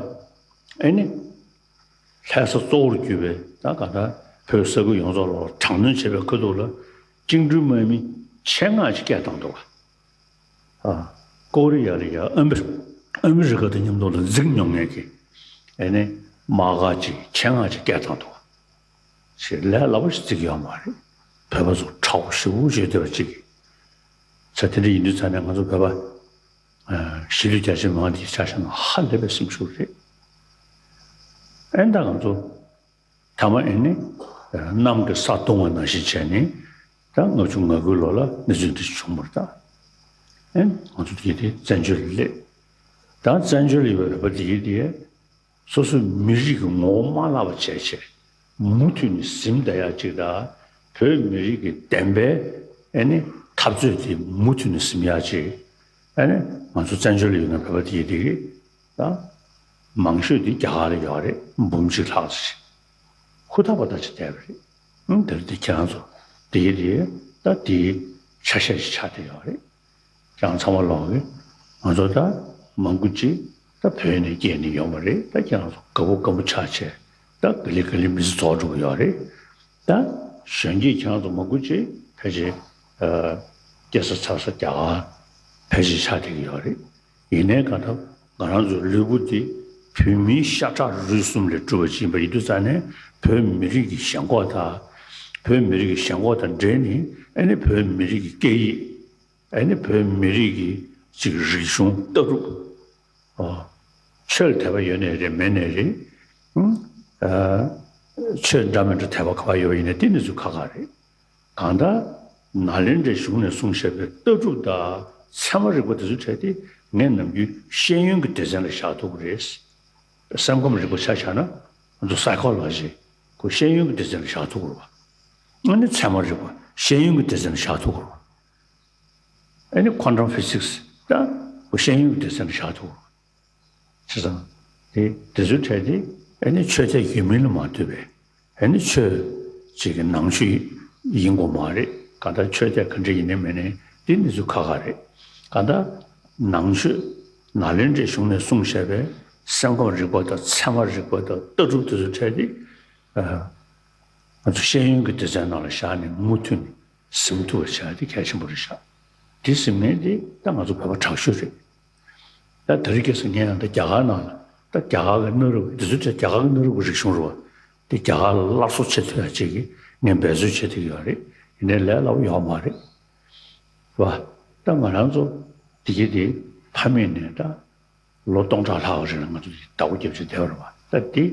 ཨེ་ནི་ལྷ་ས་གཙོ་བོར་གྱུར་པའི་ད་ག་ད་བོད་ས་ཁུལ་ཡོངས་རྫོགས་ལ་དྲག་གནོན་བྱས་པའི་ཁ་ཐུག་ལ་བཅིངས་འགྲོལ་དམག་མི་ཆེད་མངགས་ཅིག་སྐད་བཏང་འདུག་བ། ཨ། ཀོ་རི་ཡ་ལ་ཡ་ཨ་མི་ཨ་མི་རི་ཀ་དང་མཉམ་དུ་ལ་འཛིང་མྱོང་མཁན་གྱི་ཨེ་ནི་དམག་སྒར་ཅིག་ཆེད་མངགས་ཅིག་སྐད་བཏང་འདུག་བ། ཞེས་ལས་སླ་པོ་ཞིག་བརྩི་གི་ཡོད་མ་རེད། བོད་པ་ཚོ་ཁྲ་བོ་ཞེ་པོ་བྱས་བསྡད་པ་ཅིག་གིས། ས་དེ་འདྲ་ཡིན་དུས་ཙ་ནས་ང་ཚོ་བོད་པ་ཨ་གཞིས་ལུས་རྒྱ་ཆེ་མང་དེའི་ཆ་བཞག་ན་ཧ་ལས་པའི་སེམས་ཤུགས་རེད། ཨེ་ད་ང་ཚོ་མཐའ་མ་ཨེ་ནི་གནམ་གྱིས་ས་བརྡུངས་པ་ནང་བཞིན་བྱས་ནས། ད་ལྔ་བཅུ་ང་དགུའི་ལོ་ལ་གནས་ཚུལ་འདི་བྱུང་བ་རེད། ད་ཨེ་ང་ཚོ་དེ་དེ་བཙན་བྱོལ་ལ་སླེབས། ད་བཙན་བྱོལ་ལ་ཡོད་པའི་བོད་པ་དེ་གིས་དེ། སོ་སོའི་མི་རིགས་ཀྱི་ངོ་བོ་མ་བརླག་པ་བྱས་བྱས། མུ་མཐུད་ནས་ཟིན་བསྡད་ཡག་ཅིག་དང་། བོད་མི་རིགས་ཀྱི་བདེན་པའི་ཨེ་ནི་འཐབ་རྩོད་དེ་མུ་མཐུད་ནས་ཟིན་ཡག་ཅིག། ཨེ་ནི་ང་ཚོ་བཙན་བྱོལ་ལ་ཡོད་མཁན་བོད་པ་དེ་དེ་གིས་ད་མང་ཤོས་དེ་རྒྱ་གར་ལ་ཡོད་རེད། འབུམ་གཅིག་ལྷག་ཙམ་ཞིག་ཧུར་ཐག་པ་ཐག་ཅིག་བསྡད་པ་རེད། ཨང་། དེ་རེད། དེ་ཁྱེད་རང་ཚོ་དེ་གིས་དེ་ད་དེའི་ཆ་ཤས་ཤིག་ཆགས་བསྡད་ཡོད་རེད། ཁྱེད་རང་ཚང་མ་ལོག་གི། ང་ཚོ་ད་མང་པོ་ཅིག་ད་བོད་ནས་སྐྱེས་ནས་ཡོང་བ་རེད། ད་ཁྱེད་རང་ཚོ་དགའ་པོ་དགའ་པོ་ཆགས་བྱས། ད་ག་ལེ་ག་ལེ་མི་ཚེ་རྫོགས་འགྲོ་གི་ཡོད་རེད། ད་གཞོན་སྐྱེས་ཁྱེད་རང་ཚོ་མང་པོ་ཅིག་ཕལ་ཆེར་ཨ་སྐྱེས་ས་འཚར་ས་རྒྱ་གར་ཕལ་ཆེར་ཆགས་བསྡད་ཀྱི་ཡོད་རེད། ཡིན་ནའི་གང་ལྟར་ང་རང་ཚོའི་ལུས་པོ་འདི་བོད་མིའི་ཤ་ཁྲག་རུས་གསུམ་ལས་གྲུབ་པ་ཅིག་ཡིན་པ་ཡིན་དུས་ཙ་ནས། བོད་མི་རིགས་ཀྱི་ཞེན་ཁོག་དང་། བོད་མི་རིགས་ཀྱི་ཞེན་ཁོག་དང་འབྲེལ་ནས་ཨེ་ནི་བོད་མི་རིགས་ཀྱི་སྐད་ཡིག། ཨེ་ནི་བོད་མི་རིགས་ཀྱི་ཅིག་རིག་གཞུང་ལྟ་གྲུབ། ཨོ། ཆོས་ལ་དད་པ་ཡོད་ནའི་རེད། མེད་ནའི་རེད། ཨང་། ཨ། ཆོས་འདྲ་མི་འདྲ་དད་པ་ག་པར་ཡོད་པ་ཡིན་ནའི་དེ་ནི་ཚུར་ཁག་ཁག་རེད། གང་ལྟར་ནཱ་ལེནྡྲའི་གཞུང་ནས་གསུངས་བཞག་པའི་ལྟ་གྲུབ་དང་ཚད་མ་རིག་པ་དེ་ཚོ་འཕྲད་དེ། ངས་ནམ་རྒྱུན་ཤེས་ཡོན་གྱི་སྡེ་ཚན་ལ་བཞག་ཐུབ་ཀྱི་རེད། སེམས་ཁམས་རིག་པ་ཆ་བཞག་ན་ང་ཚོ་སའི་ཁོ་ལོ་ཇི། ཁོ་ཤེས་ཡོན་གྱི་སྡེ་ཚན་ལ་བཞག་ཐུབ་ཀྱི་རེད་པ། ཨ་ནི་ཚད་མ་རིག་པ་ཤེས་ཡོན་གྱི་སྡེ་ཚན་ལ་བཞག་ཐུབ་ཀྱི་རེད་པ། ཨ་ནི་ཁོ་ཊམ་ཕི་སིག་སི་ད་ཁོ་ཤེས་ཡོན་གྱི་སྡེ་ཚན་ལ་བཞག་ཐུབ་ཀྱི་རེད་པ། བྱས་ཙང་། དེ་དེ་ཚོའི་གྲས་དེ་ཨ་ནི་ཆོས་དད་ཡོད་མིན་ལ་མ་ལྟོས་པའི་ཨ་ནི་ཆོས་ཅིག་གི་ནང་ཆོས་ཡིན་དགོས་མ་རེད། གང་ལྟར་ཆོས་དད་ག་འདྲ་ཡིན་ནའི་མིན་ནའི་དེ་ནི་ཚུར་ཁག་ཁག་རེད། གང་ལྟར་ནང་ཆོས་ནཱ་ལེནྡྲའི་གཞུང་ནས་གསུངས་བཞག་པའི་སེམས་ཁམས་རིག་པ་དང་ཚད་མ་རིག་པ་དང་ལྟ་གྲུབ་དེ་ཚོའི་གྲས་དེ། ཨ། ང་ཚོ་ཤེས་ཡོན་གྱི་སྡེ་ཚན་ནང་ལ་བཞག་ནས་མུ་མཐུད་ནས་ཟིན་ཐུབ་པ་བྱ་ཡ་དེ་གལ་ཆེན་པོ་རེད་ཤག། དེ་ཟིན་མཁན་དེ་ད་ང་ཚོ་བོད་པ་དྲག་ཤོས་རེད། ད་དེ་རིང་ཁ་སང་ངས་ཡང་ད་རྒྱ་གར་ནང་ལ། ད་རྒྱ་གར་གྱི་གནའ་རབས་འདི་ཚོ་ད་རྒྱ་གར་གྱི་གནའ་རབས་ཀྱི་རིག་གཞུང་རེད་པ། དེ་རྒྱ་གར་ལ་སླར་གསོ་བྱེད་ཐུབ་ཡ་ཅིག་གི་ངས་འབད་རྩོལ་བྱེད་ཐུབ་ཀྱི་ཡོད་རེད། ཡིན་ནའི་ལས་སླ་པོ་ཡོད་མ་རེད་པ། ད་ང་རང་ཚོ་དེ་གི་དེ་ཕ་མེས་ནས་ད་ལོ་སྟོང་ཕྲག་ལྷག་རིང་ལ་ང་ཚོ་དེ་བདག་པོ་རྒྱབ་བྱས་བསྡད་པ་རེད་པ། ད་དེ་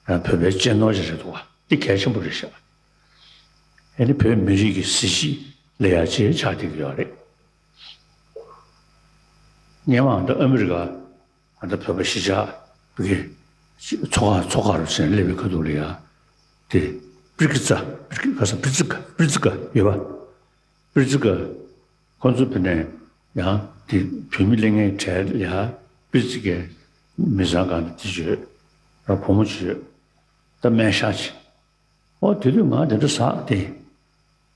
བོད་པའི་གཅེས་ནོར་ཞིག་རེད་འདུག་པ། དེ་གལ་ཆེན་པོ་རེད་ཤག། ཨ་ནི་བོད་མི་རིགས་ཀྱི་གཟི་བརྗིད་ལ་ཡ་ཆེ་ཆགས་བསྡད་ཀྱི་ཡོད་རེད། སྔོན་མ་ད་ཨ་མི་རི་ཀ་ད་བོད་པ་གཞིས་ཆགས་ཀྱི་ཚོགས་ཁག་ཚོགས་ཁག་རུ་ཟེར་སླེབས་པའི་ཁ་ཐུག་ལ་ཡ། དེ་པིར་ཙི་ཀ། པིར་ཙི་ཀ། པིར་ཙི་ཀ་ཡོད་པ། པིར་ཙི་ཀ། ཁོ་ཚོ་བོད་ནས་ཡང་དེ་བོད་མི་སླེབས་མཁན་གྲས་ལ་ཡ་པིར་ཙི་ཀའི་མི་ཚང་གང་དེ་ཅིག་ཡོད། ཡང་བུ་མོ་ཅིག་ཡོད། ད་སྨན་ཤག་ཅིག། ཨོ། དེ་དུས་ང་དེ་འདྲ་ཟེར་ཏེ།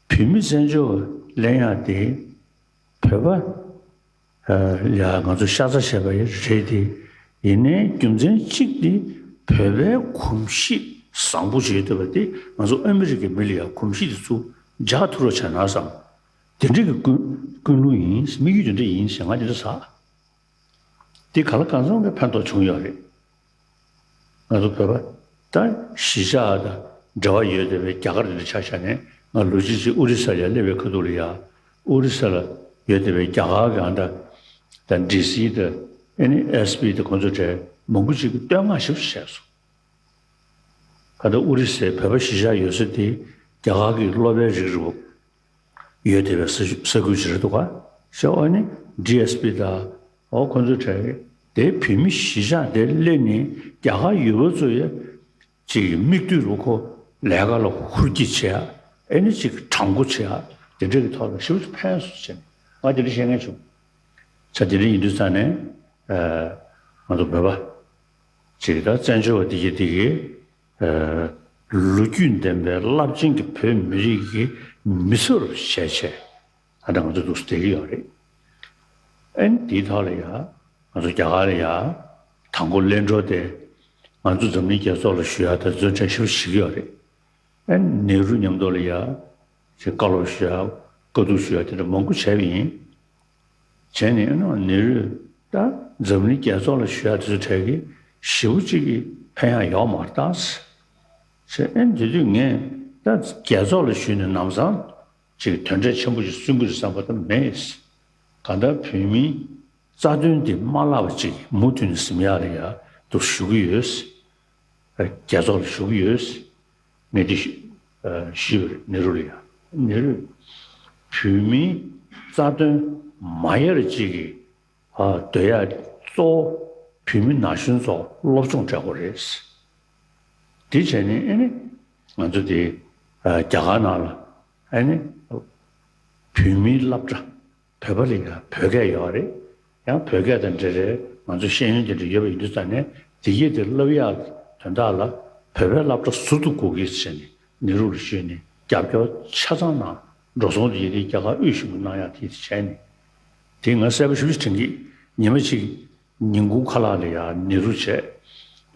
བོད་མི་བཙན་བྱོལ་ གླེང་ཡག་དེ་བོད་པ་ཡ་ང་ཚོ་ཤ་ཚ་བྱས་པ་རེད་དེ། ཡིན་ནའི་རྒྱུ་མཚན་གཅིག་དེ་བོད་པའི་གོམས་གཤིས་བཟང་པོ་བྱེད་ཐུབ་པ་དེ་ང་ཚོ་ཨ་མི་རི་ཀའི་མི་ལ་ཡང་གོམས་གཤིས་དེ་ཚུར་འཇགས་ཐུབ་རོགས་བྱས་ན་བསམ། དེ་འདྲ་གི་ཀུན་ཀུན་སློང་ཡིན། དམིགས་ཡུལ་དེ་འདྲ་ཡིན་ཞེས་ང་དེ་འདྲ་ཟ། དེ་ག་ལ་གང་འཚམ་གྱི་ཕན་ཐོགས་བྱུང་ཡོད་རེད། ང་ཚོ་བོད་པ་ད་གཞིས་ཆགས་དང་འབྲེལ་བ་ཡོད་བསྡད་པའི་རྒྱ་གར་དེ་འདྲ་ཆ་བཞག་ནས། ང་ལོ་གཅིག་ཅིག་ཨོ་རི་ས་ལ་སླེབས་པའི་ཁ་ཐུག་ལ་ཡ། ཨོ་རི་ས་ལ་ཡོད་བསྡད་པའི་རྒྱ་གར་གྱི་ཨ་ད་ད་ཌི་སི་དང་ཨེ་ནི་ཨེས་པི་དང་ཁོང་ཚོ་གྲས་མང་པོ་ཅིག་གིས་བསྟོད་བསྔགས་ཞེ་པོ་ཅིག་བྱས་སོང་། ག་ད་ཨོ་རི་སའི་བོད་པ་གཞིས་ཆགས་ཡོད་ས་དེ་རྒྱ་གར་གྱི་སློབ་པའི་རིགས་རེད་པ། ཡོད་བསྡད་པའི་ས་ས་ཁུལ་ཅིག་རེད་འདུག་ག་ཤོག་ཨ་ནི་ཌི་ཨེས་པི་དང་། འོ་ཁོ་ཚོ་གྲས་དེ་བོད་མི་གཞིས་ཆགས་དེ་སླེབས་ནས་རྒྱ་གར་ཡུལ་པ་ཚོ་ཡ་ཅིག་མིག་ལྟོས་རུ་ཁོ་ལས་ཀ་ལ་ཧུར་གྱིས་བྱེད་ཡ། ཨེ་ནི་ཅིག་དྲང་པོ་བྱེད་ཡ། དེ་འདྲ་གི་ཐོག་ལ་ཞེ་པོ་ཅིག་ཕན་སོང་ཟེར་ནས་ང་དེ་འདྲ་བཤད་མཁན་བྱུང་། ཙང་དེ་འདྲ་ཡིན་དུས་ཙང་ནས་ང་ཚོ་བོད་པ་ཅིག་ད་བཙན་བྱོལ་བ་དེ་གི་དེ་གི་ལོ་རྒྱུས་ལྡན་པའི་རླབས་ཆེན་གྱི་བོད་མི་རིགས་ཀྱི་མི་ཚེ་རུ་བྱས་བྱས། ད་ལྟ་ང་ཚོ་འདུག་སེ་བསྡད་ཀྱི་ཡོད་རེད། ཨ་ནི་དེའི་ཐོག་ལ་ཡ་ང་ཚོ་རྒྱ་གར་ལ་ཡ་དང་པོ་གླེང་གྲོགས་དེ་ང་ཚོ་འཛམ་གླིང་རྒྱལ་ཚོགས་ལ་ཞུ་ཡ་དེ་ཚོ་འདྲ་ཞིག་ཞུ་གི་ཡོད་རེད། ཨ་ནི་ནེ་རུ་མཉམ་དུ་ལ་ཡ་ཅིག་བཀའ་སློབ་ཞུ་ཡ་བཀའ་བསྡུར་ཞུ་ཡ་དེ་འདྲ་མང་པོ་བྱས་པ་ཡིན། བྱས་ནས་ཨ་ནི་ནེ་རུས་ད་འཛམ་གླིང་རྒྱལ་ཚོགས་ལ་ཞུ་ཡ་དེ་ཚོ་གྲས་ཀྱི་ཞེ་པོ་ཅིག་གི་ཕན་ཡག་ཡོག་མ་རེད་ད། ཞེས་ཨེ་དེ་དུས་ངས་ད་རྒྱལ་ཚོགས་ལ་ཞུས་ནས་ལམ་སང་ཅིག་དོན་འབྲས་ཆེན་པོ་ཞིག་སོན་གྱི་རེད་བསམ་པ་ད་མེད། གང་ལྟར་བོད་མིའི་རྩ་དོན་འདི་མ་བརླག་པ་ཅིག་མུ་མཐུད་ནས་ཟིན་ཡག་ལ་ཡ་འདུག་ཞུ་གི་ཡོད། རྒྱལ་ཚོགས་ལ་ཞུ་གི་ཡོད། ངས་འདི་ཞུ་ཞུས་པ་རེད་ནེ་རུ་ལ་ཡ། ནེ་རུས་བོད་མིའི་རྩ་དོན་མ་ཡལ་ཅིག་གི་ཨ་སྡོད་ཡ་གཙོ་བོ་བོད་མི་ན་གཞོན་ཚོ་སློབ་སྦྱོང་སྤྲད་དགོས་རེད། དེ་བྱས་ནས་ཨ་ནི་ང་ཚོ་དེ་ཨ་རྒྱ་གར་ནང་ལ་ཨ་ནི་བོད་མིའི་སློབ་གྲྭ་བོད་པ་ལ་ཡང་བོད་སྐད་ཡོད་རེད། ཡང་བོད་སྐད་དང་འབྲེལ་རེད། ང་ཚོ་ཤེས་ཡོན་དེ་འདྲ་ཡོད་པ་ཡིན་དུས་ཙང་ནས་དེ་གས་དེ་བསླབ་ཡག་དོན་དག་ལ་བོད་པའི་སློབ་གྲྭ་ཟུར་དུ་དགོས་ཀྱི་ཟེར་ནས་ནེ་རུ་ལ་ཞུས་ནས་རྒྱབ་སྐྱོར་ཆ་ཚང་གནང་། འགྲོ་སོང་དེ་ཡིན་དེ་རྒྱ་གར་དབུས་གཞུང་གིས་གནང་ཡག་དེ་བྱས་ནས། དེ་ང་གསལ་པོ་ཞེ་པོ་ཅིག་དྲན་གྱི། ཉི་མ་གཅིག་ཉིན་གུང་ཁ་ལག་ལ་ཡང་ནེ་རུ་བྱས།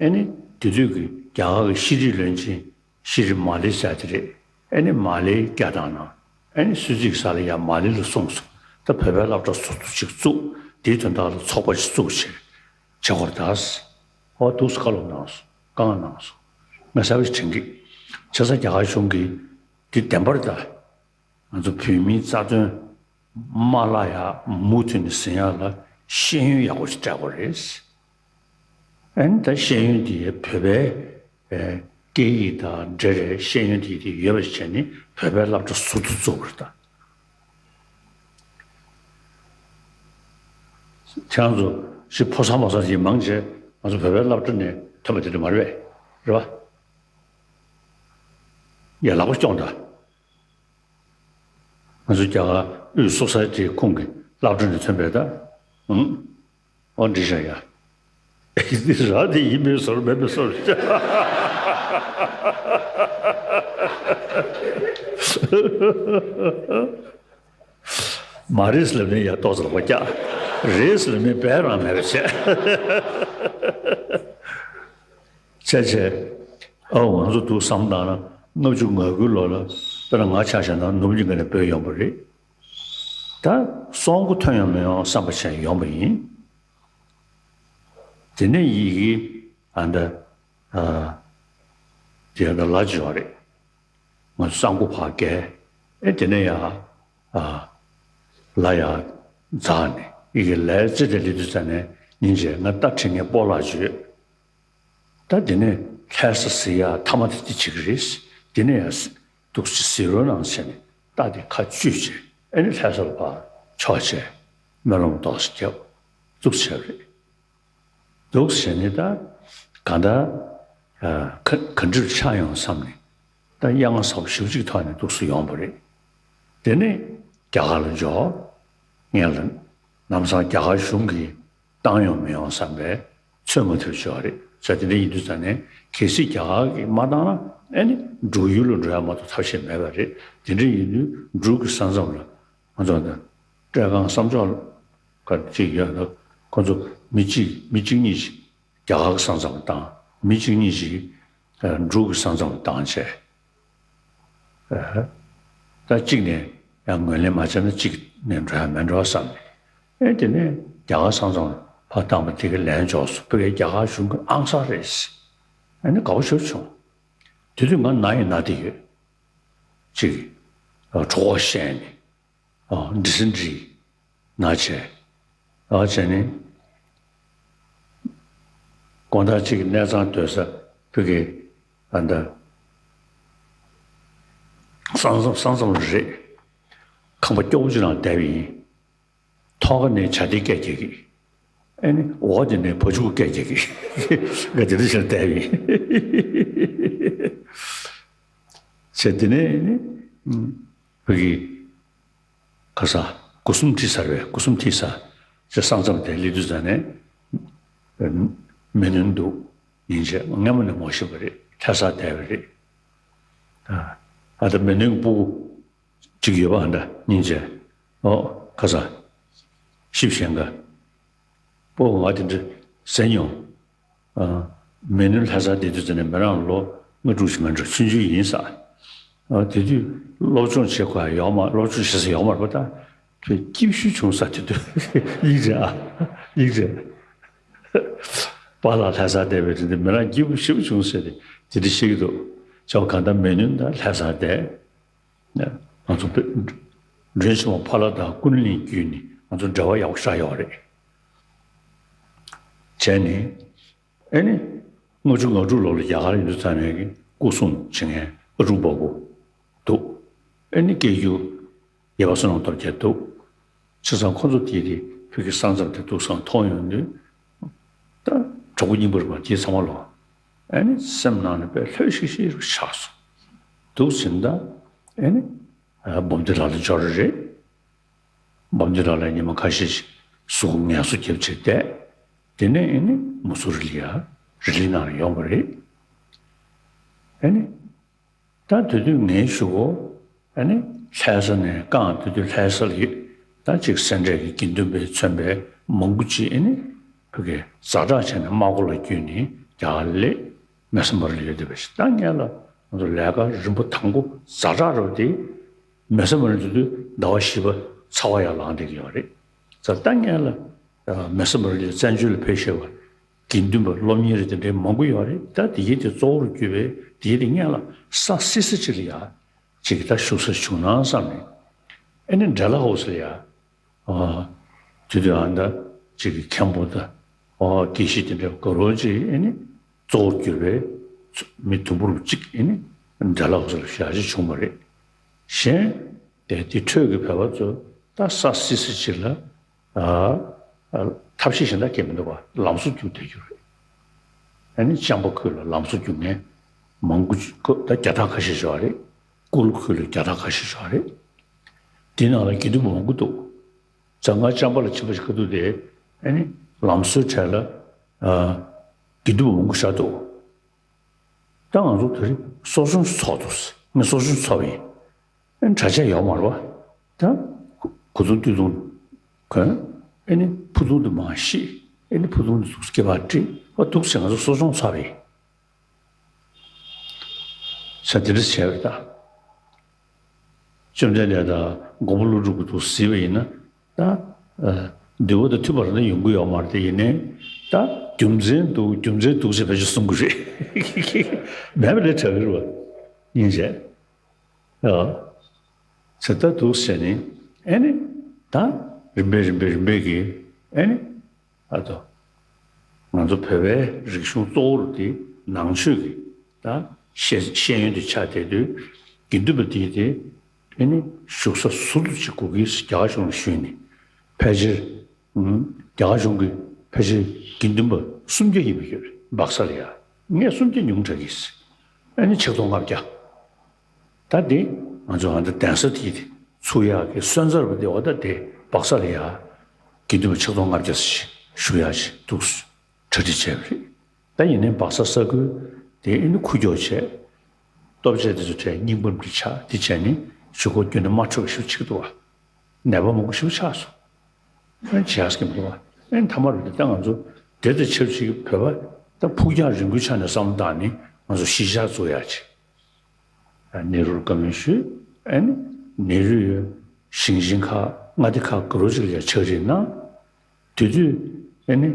ཨེ་ནི་དེ་དུས་ཀྱི་རྒྱ་གར་གྱི་ཤེས་རིག་བློན་ཆེན་ཤི་རི་མ་ལི་ཟེར་དེ་རེད། ཨེ་ནི་མ་ལིའི་སྐད་གདངས་ནང་ཨེ་ནི་སུད་སི་གི་ས་ལ་ཡང་མ་ལི་ལ་གསུངས་སོང་། ད་བོད་པའི་སློབ་གྲྭ་ཟུར་དུ་ཅིག་བཙུགས། དེའི་དོན་དག་ལ་ཚོགས་པ་ཅིག་བཙུགས་བྱས་བྱེད་དགོས་རེད་ད། ཧོ་འདུག་སེ་བཀའ་སློབ་གནང་སོང་། བཀའ་མངགས་གནང་སོང་། ང་གསལ་པོ་ཞིག་དྲན་གྱི། བྱས་ཙང་རྒྱ་གར་གཞུང་གིས་འདི་བདེན་པ་རེད་ད། ང་ཚོ་བོད་མིའི་རྩ་དོན་མ་བརླག་ཡག་མུ་མཐུད་ནས་ཟིན་ཡག་ལ་ཤེས་ཡོན་ཡག་པོ་ཞིག་སྤྲད་དགོས་རེད། ཨ་ནི་ད་ཤེས་ཡོན་དེ་བོད་པའི་ཨེ་སྐད་ཡིག་དང་འབྲེལ་བའི་ཤེས་ཡོན་དེ་དེ་ཡོད་པ་ཞིག་བྱས་ནས་བོད་པའི་སློབ་གྲྭ་ཟུར་དུ་བཙུགས་པ་རེད་ད། ཁྱེད་རང་ཚོ་ཞིག་ཕོ་གསར་མོ་གསར་ཞིག་མང་ཆེ་ང་ཚོ་བོད་པའི་སློབ་གྲྭ་ནས་ཐོན་པ་དེ་འདྲ་མ་རེད་པས། རེད་པ། ཡ་ལག་པ་སྐྱོང་ད། ང་ཚོ་རྒྱ་གར་དབུས་སོ་སའི་ཊི་ཁོངས་ཀྱི་སློབ་གྲྭ་ནས་ཐོན་པའི་ད། ཨང་། ཨོ་འདྲི་བྱ་ཡ། འདི་ར་དེ་ཡིན་མིན་ཟེར་མེད་མིན་ཟེར། མ་རེད་ལབ་ནས་ཡ་ཏོག་ཙམ་ལོག་རྒྱག་རེད་ལབ་ནས་བས་རང་མེད་པ་བྱས། བྱས་བྱས། ཨའོ་ང་ཚོ་འདུག་བསམ་བཏང་ན་ལྔ་བཅུ་ང་དགུའི་ལོ་ལ་དཔེར་ན་ང་ཆ་བཞག་ན་ནུབ་གཉིས་ཀ་ནས་བུད་ཡོང་པ་རེད། ད་སོང་གོ་ཐོན་ཡོང་མི་ཡོང་བསམ་པ་བྱས་ཡོང་པ་ཡིན། དེ་ནས་ཡི་གེ་ཨ་འདྲ་ཨ་དེ་ཡང་ད་ལ་ཅི་ཡོད་རེད། ང་ཚོ་གསང་སྒོ་ཕར་བཀལ། ཨེ་དེ་ནས་ཡ་ཨ་ལ་ཡ་འཛག་ནས་ཡི་གེ་ལས་ཙི་དེ་ལི་དུ་ཙ་ནས་ཉིན་རྗེས་ང་རྟ་ཁྲིད་མཁན་སྤོ་ལགས་བརྗོད། ད་དེ་ནས་ལྷ་ས་ཟེར་ཡ་ཐ་མ་དེ་དེ་བྱེད་ཀྱི་རེད། དེ་ནས་ཡ་འདུག་སེ་ཟེར་རོ་ནང་བྱས་ནས་རྟ་དེ་ཁ་གཅུས་བྱས་ཨེ་ནི་ལྷ་ས་ལ་ཕར་ཕྱོགས་བྱས་སྨོན་ལམ་ཏོག་ཙམ་བརྒྱབ་འདུག་སེ་བྱས་པ་རེད། འདུག་སེ་བྱས་ནས་ད་ག་ད་ག་ག་འདྲ་ཆགས་ཡོང་བསམ་ནས་ད་གཡང་ས་བ་ཞེ་པོ་ཅིག་ཐོག་ནས་འདུག་སེ་ཡོང་པ་རེད། དེ་ནས་རྒྱ་གར་ལ་འབྱོར། ངས་ལ་ལམ་སང་རྒྱ་གར་གཞུང་གིས་བཏང་ཡོང་མི་ཡོང་བསམ་པའི་ཚོད་མ་ཐུབ་ཅིག་ཡོད་རེད། ས་དེ་འདྲ་ཡིན་དུས་ཙང་ནས་གལ་སྲིད་རྒྱ་གར་གྱིས་མ་བཏང་ན་ཨེ་ནི་འབྲུག་ཡུལ་ལ་འགྲོ་ཡ་མ་གཏོགས་ཐབས་ཤེས་མེད་པ་རེད། དེ་འདྲ་ཡིན་དུས་འབྲུག་གི་ས་མཚམས་ལ་ ང་ཚོ་ད་སྤྲེལ་ཁང་བསམ་ཕྱོགས་ཁ་ཅིག་ཡོད་ན། ཁོ་ཚོ་མི་གཅིག་མི་གཅིག་གཉིས་ཤིག་རྒྱ་གར་གྱི་ས་མཚམས་བཏང་། མི་གཅིག་གཉིས་ཤིག་འབྲུག་གི་ས་མཚམས་བཏང་བྱས། ད་གཅིག་ནས་ཡང་ངོས་ལེན་མ་བྱས་ན་གཅིག་ནས་འགྲོ་ཡ་མེད་འགྲོ་བསམ་ནས། ཨེ་དེ་ནས་རྒྱ་གར་ས་མཚམས་ཕར་བཏང་བ་དེ་ག་ལན་འཇོག་སོང་། ཕ་གིའི་རྒྱ་གར་གཞུང་གི་ཨང་གསར་རེད། ཨ་ནི་དགའ་པོ་ཞེ་པོ་བྱུང་། དེ་དུས་ང་ན་ཡི་ན་བསྡད་ཡོད། ཅིག་གྲོད་ཁོག་བཤལ་ནས། ཨ་ཌི་སེན་ཊི་རི་ན་བྱས། ཨ་བྱས་ནས་དགོང་དག་ཅིག་གི་གནས་ཚང་སྡོད་ས་ཕ་གི་ཨ་ད་ས་མཚམས་ས་མཚམས་རེད། ཁང་པ་སྐྱོ་པོ་ཅིག་ནང་བསྡད་པ་ཡིན། ཐོག་ཁ་ནས་བྱ་དེ་སྐད་རྒྱག་གི། ཨེ་ནི་འོག་དེ་ནས་བ་ཕྱུགས་སྐད་རྒྱག་གི། ང་དེ་འདྲ་བྱས་བསྡད་པ་ཡིན། བྱས་དེ་ནས་ཨེ་ནི་ཕ་གི་ཁ་ས་སྒོ་གསུམ་ཁྲིད་ཚར་བས། སྒོ་གསུམ་ཁྲིད་ཚར་བྱས་ས་མཚམས་དེ་སླེབས་དུས་ཙ་ནས་མི་ནོན་འདུག་ཡིན་བྱས་སྔ་མོ་ནས་ངོ་ཤེས་པ་རེད། ལྷ་སར་བསྡད་པ་རེད། ཨ་ད་མི་ནོན་གྱི་སྤུ་གུ་གཅིག་ཡོད་པ་ཨ་འདྲ་སྙིང་རྗེ། ཨོ་ཁ་ས་ཤི་བཞིན་ག་སྤོ་ང་དེ་འདྲ་ཟེར་མྱོང་། ཨ་མི་ནོན་ལྷ་སར་བསྡད་དུས་ཙ་ནས་མི་རང་ལོ་ལྔ་དྲུག་ཅིག་མ་འགྲོ་ཆུང་ཆུང་ཡིན་ས། ཨ་དེ་དུས་སློབ་སྦྱོང་བྱེད་དགོས་ཡ་ཡོག་མ། སློབ་སྦྱོང་བྱེད་ས་ཡོག་མ་རེད་པ། ད་དེ་སྐྱིད་ཤོས་བྱུང་ས། དེ་དུས་ཡིན་རེད། ཨ་ཡིན་རེད། པཱ་ལགས་ལྷ་སར་བསྡད་པའི་དུས་འདི་མི་རང་སྐྱིད་པོ་ཞེ་པོ་བྱུང་ཟེར་ཏེ་དེ་འདྲ་བཤད་ཀྱི་འདུག་བྱས་པ་གང་ལྟར་མི་ནོན་ད་ལྷ་སར་བསྡད། ང་ཚོ་བོད་མགྲོན་ཆེན་མོ་ཕ་ལྷ་དང་ཀུན་གླིང་བརྒྱུད་ནས་ང་ཚོ་འབྲེལ་བ་ཡག་པོ་ཞིག་ཡོད་རེད། བྱས་ནས་ཨེ་ནི་ལྔ་བཅུ་ང་དྲུག་ལོ་ལ་རྒྱ་གར་ཡོང་དུས་ཙམ་ནས་སྐུ་སྲུང་བྱེད་མཁན་ཨ་ཀྲུག་པ་པོ་འདུག་ཨེ་ནི་སྐད་སྒྱུར་ཡེ་བ་བསོད་ནམས་སྟོབས་རྒྱལ་འདུག་བྱས་ཙང་ཁོ་ཚོ་དེ་དེ་བོད་ཀྱི་ས་མཚམས་དེ་འདུག་སེ་མཐོང་ཡོང་དུས། ད་གྲོགས་པོ་རྙིང་པ་རེད་པ། དེ་ཚང་མ་ལོ། ཨ་ནི་སེམས་ནང་ནས་དཔེ་ལྷོད་ཤིག་ཤིག་རུ་ཆགས་སོང་། འདུག་ཟིན་ད་ཨ་ནི་འབུམ་སྡེ་ལགས་ལ་འབྱོར་རེད། འབུམ་སྡེ་ལགས་ལ་ཉི་མ་ཁ་ཤས་ཤིག་གཟུགས་པོ་ངལ་གསོ་རྒྱབ་བྱས་བསྡད། དེ་ནས་ཨ་ནི་མུ་སུ་རི་ལི་ཡ་རི་ལི་ནང་ལ་ཡོང་བ་རེད། ཨ་ནི། ད་དེ་དུས་ངའི་གཞུག་གུ་ཨ་ནི་ལྷ་ས་ནས་རྐང་། དེ་དུས་ལྷ་ས་ལ་ཡོད་ད་ཅིག་སེ་འབྲས་ཀྱི་དགེ་འདུན་པས་མཚོན་པའི་མང་པོ་ཅིག་ཨ་ནི་ཕ་གིར་ཛ་དྲག་བྱས་ནས་རྨ་སྒོ་ལ་བརྒྱུད་ནས་རྒྱ་གར་སླེབས། མེ་ས་མར་ལ་ཡོད་བསྡད་པ་ཞིག་ད་ངས་ལ་ང་ཚོ་ལས་ཀ་རིམ་པ་དང་པོ་ཛ་དྲག་རེད་དེ། མེ་ས་མར་དེ་དུས་ཟླ་བ་བཞི་པ་ཚ་བ་ཡར་ལངས་བསྡད་ཀྱི་ཡོད་རེད། ད་ད་ངས་ལ་མེ་ས་མར་ལ་བཙན་བྱོལ་ལ་ཕེབས་བཞིན་པ་དགེ་འདུན་པ་སློབ་གཉེར་དེ་འདྲའི་མང་པོ་ཡོད་རེད། ད་དེ་གའི་དེ་གཙོ་བོར་གྱུར་པའི་དེ་གའི་དེ་སྔོན་ལ་ས་བསིལ་ས་ཅིག་ལ་ཡ་ཅིག་ད་བཞུགས་ས་བྱུང་ན་བསམ་ནས། ཨེ་ནི་འབྲེ་ལ་ཧོ་སི་ལ་ཡ། ཨ་དེ་དུས་ཨ་ད་ཅིག་གི་མཁན་པོ་དང་ཨ་དགེ་བཤེས་དེ་འདྲ་དགའ་རོགས་ཅིག་ཨེ་ནི་གཙོ་བོར་གྱུར་པའི་མི་དུམ་བུར་ཅིག་ཨེ་ནི་འབྲེ་ལ་ཧོ་སི་ལ་ཞེ་དྲག་བྱུང་བ་རེད། གཞན་དེ་དེ་འཕྲོས་ཀྱི་བོད་པ་ཚོ་ད་ས་བསིལ་ས་ཅིག་ལ། ཨ། ཨ། ཐབས་ཤེས་གཞན་དག་གང་མི་འདུག་པ། ལམ་བཟོ་རྒྱུག་བསྡད་རྒྱུ་རེད། ཨ་ནི་ལྕམ་པ་ཁུལ་ལ་ལམ་བཟོ་རྒྱུག་མཁན་མང་པོ་ཅིག་ད་བརྒྱ་ཕྲག་ཁ་ཤས་ཤིག་ཡོད་རེད། ཀོ་ལི་ཁུལ་ལ་བརྒྱ་ཕྲག་ཁ་ཤས་ཤིག་ཡོད་རེད། དེ་ནང་ལ་དགེ་འདུན་པ་མང་པོ་འདུག་ཛ་ང་ལྕམ་པ་ལ་ཕྱིན་པ་ཞིག་ཁ་ཐུག་དེ་ཨ་ནི་ལམ་བཟོའི་གྲས་ལ། ཨ། དགེ་འདུན་པ་མང་པོ་ཞིག་འདུག་ད་ང་ཚོ་དེ་རིང་གསོ་སྦྱོང་ཚོགས་འདུག་ངས་གསོ་སྦྱོང་ཚོགས་པ་ཡིན། ཨ་ནི་གྲྭ་ཆས་ཡོད་མ་རེད་པ། ད་གོས་ཐུང་སྟོད་ཐུང་གོན། ཨ་ནི་ཕུ་ཐུང་དེ་མར་བཤིག་ཨ་ནི་ཕུ་ཐུང་དེ་འདུག་སྐེད་པར་དཀྲིས། ཨ་འདུག་ཟེར་ང་ཚོ་གསོ་སྦྱོང་ཚོགས་པ་ཡིན་ཟེར་དེ་འདྲ་བྱས་པ་རེད་ད། བཅོམ་ལྡན་འདས་དང་མགོན་པོ་ཀླུ་སྒྲུབ་ཀྱིས་འདུག་གཟིགས་པ་ཡིན་ན། ད་ཨ་འདུལ་བ་དང་མཐུན་པ་རང་ཡོང་གི་ཡོད་མ་རེད་དེ། ཡིན་ནའི་ད་རྒྱུ་མཚན་འདུག་རྒྱུ་མཚན་འདུག་ཅེས་ཕལ་ཆེར་གསུང་གི་རེད། མེད་པ་ལས་དྲག་གི་རེད་པ། ཡིན་བྱས། ཨ། ཟེར་ད་འདུག་ཟེར་ནས་ཨ་ནི་ད་རིམ་པས་རིམ་པས་རིམ་པས་ཀྱིས་ཨ་ནི། ཨ་ཏོ། ང་ཚོ་བོད་པའི་རིག་གཞུང་གཙོ་བོར་དེ་ནང་ཆོས་ཀྱི་ད་ཤེས་ཤེས་ཡོན་དེ་ཆགས་བསྡད་དུས། དགེ་འདུན་པ་དེ་དེ་ཨེ་ནི་བཞུགས་ས་ཟུར་དུ་ཅིག་དགོས་ཀྱི་ཟེར་རྒྱ་གར་གཞུང་ལ་ཞུས་ནས། ཕལ་ཆེར་ཨུམ། རྒྱ་གར་གཞུང་གི་ཕལ་ཆེར་དགེ་འདུན་པ་སུམ་བརྒྱ་ཡིན་པ་ཡོད་རེད། སྦག་ས་ལ་ཡ། ངས་སུམ་བརྒྱ་ཉུང་དྲགས་ཀྱི་ཟེར། ཨེ་ནི་ཆིག་སྟོང་ལྔ་བརྒྱ། ད་དེ་ང་ཚོ་ཨ་ད་གདན་ས་དེ་དེ་ཚུགས་ཡག་གི་སོན་རྩ་རུ་བསྡད་པ་ད་དེ་སྦག་ས་ལ་ཡ། དགེ་འདུན་པ་ཆིག་སྟོང་ལྔ་བརྒྱ་ཞིག་བཞུགས་ཡག་ཅིག་འདུག་གྲ་སྒྲིག་བྱས་པ་རེད། ད་ཡིན་ནའི་སྦག་ས་ས་ཁུལ་དེ་ཨེ་ནི་ཁུག་ཀྱོག་བྱས། ལྟོ་ཆས་དེ་ཚོ་དྲས་རྙིང་པ་འདྲ་ཆགས། དེ་བྱས་ནས་ཞུ་སྒོ་བརྒྱུད་ནས་མ་འཕྲོད་པ་ཞིག་ཆགས་འདུག་བ། ནད་པ་མང་པོ་ཞིག་ཆགས་སོང་། ཨེ་བྱས་ཀྱི་མི་འདུག་བ། ཨེ་མཐའ་མར་དེ་ལྟ་ང་ཚོ་དེ་དང་ཆབས་ཅིག་བོད་པ་ད་ཕུགས་རྒྱང་རིང་པོའི་ཆ་ནས་བསམ་བློ་བཏང་ནས་ང་ཚོ་གཞིས་ཆགས་བཙུགས་ཡག་ཅིག་ནེ་རུར་བཀའ་མོལ་ཞུས། ཨ་ནི་ནེ་རུས་ཞིང་ཆེན་ཁག་མངའ་སྡེ་ཁག་ག་རོ་ཅིག་ལ་ཕྱག་བྲིས་གནང་། དེ་དུས་ཨ་ནི་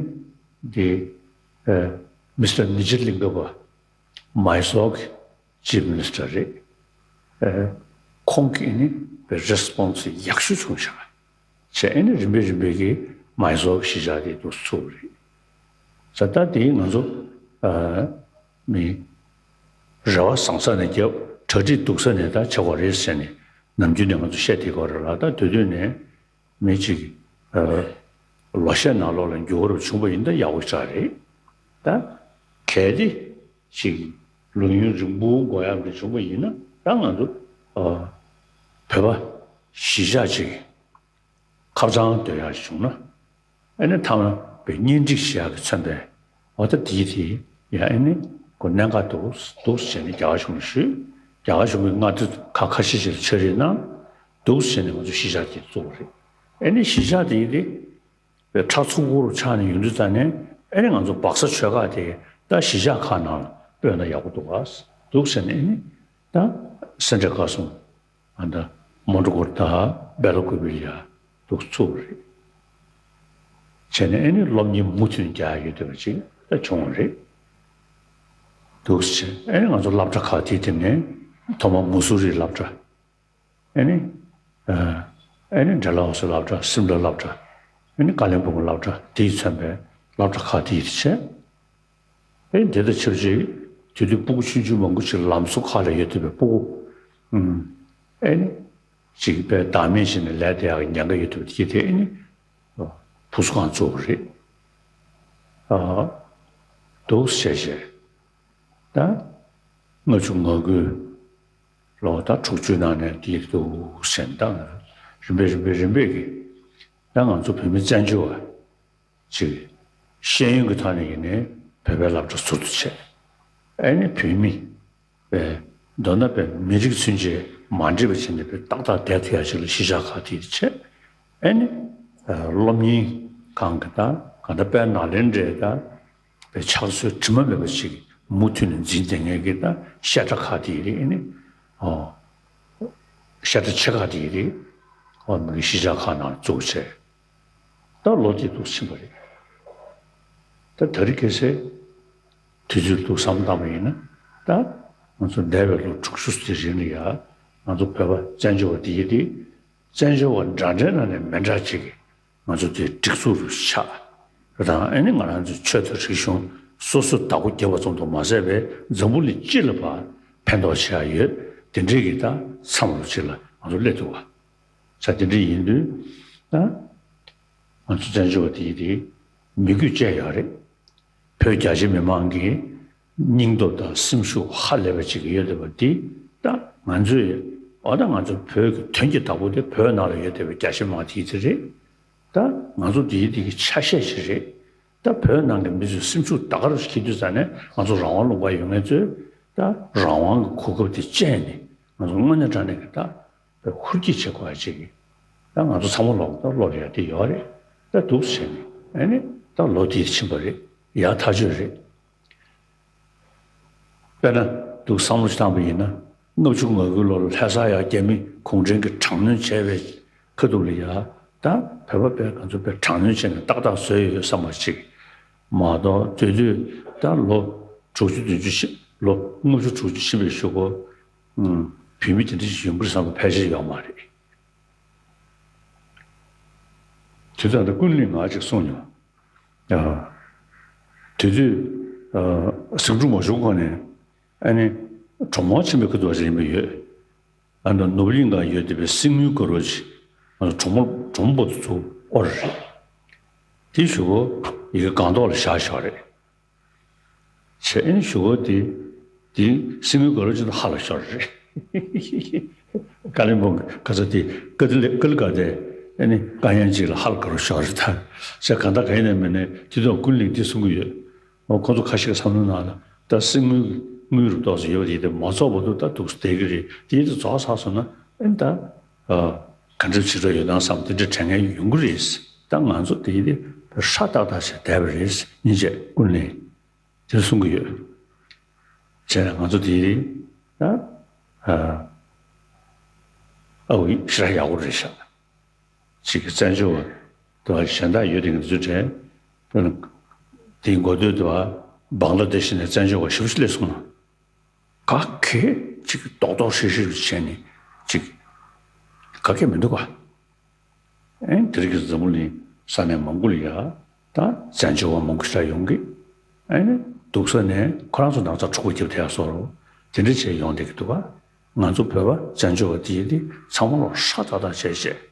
འདི་མི་སི་ཊར་ནི་ཇར་ལིང་ག་པ་མའི་སོར་གྱི་ཅིབ་མི་ནི་སི་ཊར་རེད། ཁོང་གིས་ཨ་ནི་རེ་སི་པོན་སི་ཡག་ཤོས་བྱུང་ཤག་བྱས་ཨ་ནི་རིམ་པས་རིམ་པས་ཀྱིས་མའི་སོར་གྱི་གཞིས་ཆགས་དེ་འདུག་ཚུགས་པ་རེད། ས་ད་དེ་ང་ཚོ་མི་རེ་བ་བཟང་ས་ནས་རྒྱབ། གྲ་སྒྲིག་སྡུག་ས་ནས་ད་བྱེད་དགོས་རེད་ཟེར་ནས་ནམ་རྒྱུན་ནས་ང་ཚོ་བཤད་བསྡད་ཀྱི་ཡོད་རེད་ལ། ད་དེ་དུས་ནས་མི་གཅིག་ལོ་ཤས་ནང་ལོགས་ལ་འགྱུར་བ་རུ་བྱུང་པ་ཡིན་ད་ཡག་པོ་ཞིག་རེད། ད་གལ་ཏེ་ཅིག་ལོ་ཡུན་རིང་པོ་འགོར་ཡག་རུ་བྱུང་པ་ཡིན་ན་ད་ང་ཚོ་བོད་པ་གཞིས་ཆགས་ཅིག་ཁ་བྱང་སྡོད་ཡག་བྱུང་ན། ཨ་ནི་མཐའ་མ་པའི་གཉེན་སྒྲིག་བྱེད་ཡག་གི་མཚོན་པའི་འོ་ད་དེའི་དེ་ཡང་ཨ་ནི་ཁོ་གནད་འགག་འདུག་འདུག་བྱས་ནས་རྒྱ་གར་གཞུང་ལ་ཞུས། རྒྱ་གར་གཞུང་གིས་མངའ་སྡེ་ཁག་ཁ་ཤས་ཤིག་ལ་ཕྱག་བྲིས་གནང་། འདུག་བྱས་ནས་ང་ཚོ་གཞིས་ཆགས་དེ་བཙུགས་པ་རེད། ཨ་ནི་གཞིས་ཆགས་དེའི་དེ་པའི་ཁྲག་འཚུབ་པོ་རུ་ཆགས་ནས་ཡོང་དུས་ཙ་ནས་ཨ་ནི་ང་ཚོ་སྦག་ས་ཆོལ་ཁ་དེ་ད་གཞིས་ཆགས་ཁག་ནང་ལ་སྤོས་ན་ཡག་པོ་འདུག་ག་འདུག་བྱས་ནས་ཨ་ནི་ད་སེ་འབྲས་དགའ་གསུམ། ཨ་ད་མོན་གྷོ་གུར་དང་སྦེལ་ཀོབ་ལ་ཡ་འདུག་ཚུགས་པ་རེད། བྱས་ནས་ཨ་ནི་སློབ་གཉེར་མུ་མཐུད་རྒྱག་ཡོད་བསྡད་པ་ཅིག་ད་བྱུང་བ་རེད། འདུག་བྱས་ཨ་ནི་ང་ཚོ་སློབ་གྲྭ་ཁག་དེའི་སྟེང་ནས་ཐོག་མར་མུ་སུ་རིའི་སློབ་གྲྭ། ཨ་ནི་ཨ་ནི་ཌལ་ཧོ་སི་སློབ་གྲྭ། སིམ་ལ་སློབ་གྲྭ། ཨ་ནི་ཀ་ལིམ་པོང་གི་སློབ་གྲྭ། དེས་མཚོན་པའི་སློབ་གྲྭ་ཁག་དེ་ཡིས་བྱས། ཨེ་དེ་དང་ཆབས་ཅིག་དེ་དུས་སྤུ་གུ་ཆུང་ཆུང་མང་པོ་ཅིག་ལམ་བཟོ་ཁག་ལ་ཡོད་བསྡད་པའི་སྤུ་གུ། ཨུམ། ཨེ་ནི། ཅིག་པའི་བདག་མེད་བྱས་ནས་ལས་བསྡད་ཡག་གི་ཉེན་ཁ་ཡོད་བསྡད་པ་དེ་དེ་ཨེ་ནི། བུ་གསོ་ཁང་བཙུགས་པ་རེད། ཨ། འདུག་བྱས་བྱས། ད། ལྔ་བཅུ་ང་དགུའི་ལོ་ད་དྲུག་ཅུའི་ནང་ནས་དེ་འདུག་བྱས་ནས་ད། རིམ་པས་རིམ་པས་རིམ་པས་ཀྱིས། ད་ང་ཚོ་བོད་མི་བཙན་བྱོལ་བ། ཅིག་ཤེས་ཡོན་གྱི་ཐོག་ནས་ཡིན་ནའི་བོད་པའི་སློབ་གྲྭ་ཟུར་དུ་བྱས། ཨ་ནི་བོད་མི་པའི་མདོར་ན་པའི་མི་རིགས་ཚུན་ཆད་མ་འདྲེས་པ་བྱས་ནས་པའི་ཏག་ཏག་བསྡད་ཐུབ་ཡག་ཅིག་ལ་གཞིས་ཆགས་ཁག་དེ་བྱས། ཨ་ནི་སློབ་གཉེར་ཁང་གི་ད་ག་ད་དཔལ་ནཱ་ལེནྡྲའི་ད་པའི་ཕྱག་སྲོལ་དྲི་མ་མེད་པ་ཅིག་མུ་མཐུད་ནས་འཛིན་བསྡད་མཁན་གྱི་ད་བཤད་གྲྭ་ཁག་དེ་རེད། ཨ་ནི་ཨོ་བཤད་གྲྭ་ཆེ་ཁག་དེ་རེད། ཨོ་མི་གི་གཞིས་ཆགས་ཁག་ནང་བཙུགས་བྱས། ད་ལོ་དེ་འདུག་ཕྱིན་པ་རེད། ད་ད་རེས་ཁ་སང་དུས་ཚོད་འདུག་བསམ་བཏང་བ་ཡིན་ན། ད་ང་ཚོ་འདས་པའི་ལོ་དྲུག་ཅུ་དེ་རིང་ལ་ཡ་ང་ཚོ་བོད་པ་བཙན་བྱོལ་བ་དེ་ཡི་དེ་བཙན་བྱོལ་བ་འདྲ་འདྲའི་ནང་ནས་མི་འདྲ་ཅིག་གིས་ང་ཚོ་དེ་སྒྲིག་འཛུགས་རུ་ཆགས་དང་། ཨ་ནི་ང་རང་ཚོའི་ཆོས་དང་རིག་གཞུང་སོ་སོ་བདག་པོ་རྒྱབ་པ་ཙམ་དུ་མ་ཟད་པའི་འཛམ་བུ་གླིང་སྤྱི་ལ་ཕར་ཕན་ཐོགས་བྱེད་ཡ་ཡོད། དེ་འདྲའི་གི་ད་མཚམས་རུ་ཅིག་ལ་ང་ཚོ་སླེབས་འདུག་བ། ས་དེ་འདྲ་ཡིན་དུས་ད་ང་ཚོ་བཙན་བྱོལ་བ་དེ་ཡི་དེ་མི་རྒྱུད་བཅས་ཡོད་རེད། བོད་རྒྱ་ཆེ་མི་མང་གི་སྙིང་སྟོབས་དང་སེམས་ཤུགས་ཧ་ལས་པ་ཅིག་ཡོད་བསྡད་པ་འདི་ད་ང་ཚོས་འོ་ད་ང་ཚོ་བོད་ཀྱི་དོན་གྱི་བདག་པོ་དེ་བོད་ནང་ལ་ཡོད་བསྡད་པའི་རྒྱ་ཆེ་མི་མང་དེ་ཡི་དེ་རེད། ད་ང་ཚོ་དེ་ཡི་དེ་གི་ཆ་ཤས་ཤིག་རེད། ད་བོད་ནང་གི་མི་ཚོས་སེམས་ཤུགས་ད་ག་རུ་འཁྱེར་དུས་ཙ་ནས་ང་ཚོ་རང་དབང་ལུང་པར་ཡོད་མཁན་ཚོས་ད་རང་དབང་གི་གོ་སྐབས་དེ་སྤྱད་ནས་ང་ཚོ་དངོས་གནས་དྲང་གནས་ཀྱི་ད་ཧུར་བསྐྱེད་བྱེད་དགོས་ཡ་ཅིག་གི་ད་ང་ཚོ་ཚང་མ་ལོག་ད་སློབ་ཡ་དེ་ཡོད་རེད། ད་འདུག་བྱས་ནས་ཨ་ནི་ད་ལོ་དེ་ཕྱིན་པ་རེད། ཡ་ཐག་ཆོད་རེད། དཔེར་ན་འདུག་བསམ་བློ་ཞིག་བཏང་པ་ཡིན་ན། ལྔ་བཅུ་ང་དགུའི་ལོ་ལ་ལྷ་ས་ཡ་རྒྱ་མི་གུང་ཁྲན་གྱིས་དྲག་གནོན་བྱས་པའི་ཁ་ཐུག་ལ་ཡ་ད་བོད་པ་དཔེ་ང་ཚོ་དཔེ་དྲག་གནོན་བྱས་ནས་ཏག་ཏག་བཟོས་ཡོད་བསམ་པ་ཅིག་མ་གཏོགས། དེ་དུས་ད་ལོ་དྲུག་ཅུ་བདུན་ཅུ་ཕྱི་ལོ་ལྔ་བཅུ་དྲུག་ཅུ་ཕྱིན་པའི་གཞུག་གུ་བོད་མི་དེ་འདྲ་ཞིག་ཡོང་གི་རེད་བསམ་པ་ཕལ་ཆེར་ཡོད་མ་རེད། དེ་ལྟར་ན་ཀུན་གླེང་ང་ཅིག་གསུངས་མྱོང་། ཡ། དེ་དུས་གཟིགས་འབྲུག་མ་བྱུང་གོང་ནས་ཨ་ནི་གྲོག་མོ་ཆེན་པོའི་ཁ་ཐུག་ལ་ཡིན་པ་ཡོད། ཨ་ནི་ནོར་བུ་གླིང་ག་ཡོད་བསྡད་པའི་གསེར་དངུལ་དཀར་པོ་ཅིག་ང་ཚོ་གྲོག་མོ་གྲོག་མོ་པོ་ཏི་ཚོ་དབོར་རེད། དེའི་གཞུག་གུ་ཡི་གེ་སྒང་ཏོག་ལ་བཞག་བཞག་རེད། བྱས་ཨ་ནི་གཞུག་གུ་དེ་དེ་གསེར་དངུལ་དཀར་པོ་ཅིག་ད་ཧ་ལ་ཤོར་རེད། ཀ་ལིམ་པོང་གི་ག་ས་དེ་ཀ་ཏི་ལེ་ཀ་ལི་ཀ་དེ་ཨ་ནི་དཀའ་ངལ་ཅིག་ལ་ཧ་ལ་དཀར་པོ་ཤོར་རེད་ད། བྱས་གང་ལྟར་ག་ཡིན་ནའི་མིན་ནའི་དེ་དུས་ཀུན་གླེང་དེ་གསུང་གི་ཡོད། འོ་ཁོ་ཚོ་ཁ་ཤས་ཀྱི་བསམ་བློའི་ནང་ལ་ད་གསེར་དངུལ་དངུལ་རུ་ཏོག་ཙམ་ཡོད་པ་དེ་དེ་མ་རྫོགས་བར་དུ་ད་འདུག་སེ་བསྡད་ཀྱི་རེད། དེ་ཡིན་དུས་རྫོགས་ཚར་སོང་ན་ཨ་ནི་ད་ཨ་ ག་འདྲ་བྱེད་འགྲོ་ཡོད་དམ་བསམ་དེ་འདྲ་དྲན་མཁན་ཡོང་གི་རེད། ད་ང་ཚོ་དེ་ཡི་དེ་ཧྲ་ཏག་ཏག་བྱས་བསྡད་པ་རེད། སྙིང་རྗེ་ཀུན་གླེང་དེ་གསུང་གི་ཡོད། བྱས་ན་ང་ཚོ་དེ་ཡི་དེ་ད་ཨ་ཨ་འུ་ཞེ་དྲག་ཡག་པོ་རེད་ཤག་ཅིག་གི་བཙན་བྱོལ་བ་དུ་བ་གཞན་དག་ཡོད་དེ་གི་འཛུལ་དྲན། དེའི་འགོ་སྟོད་དུ་བ་བང་ལ་དེ་བཞིན་ནས་བཙན་བྱོལ་བ་ཞེ་པོ་ཅིག་སླེབས་སོང་ན། ག་གེ་ཅིག་རྡོག་རྡོག་ཧྲིལ་ཧྲིལ་བྱས་ནས་ཅིག་ག་གེ་མི་འདུག་ག་ཨེ་དེ་རིགས་ཀྱི་འཛམ་བུ་གླིང་ས་གནས་མང་པོ་ལ་ཡ་ད་བཙན་བྱོལ་བ་མང་པོ་ཞིག་ཡོང་གི། ཨེ་ནི་འདུག་ས་ནས་ཁོ་རང་ཚོ་ནང་ཚ་འཁྲུག་པ་རྒྱབ་དེ་ཡ་སོགས་རོ་དེ་འདྲ་བྱས་ཡོང་བསྡད་ཀྱི་འདུག་ག་ང་ཚོ་བོད་པ་བཙན་བྱོལ་བ་དེ་ཡི་དེ་ཚང་མ་ལོ་ཧྲ་ཏག་ཏག་བྱས་བྱས།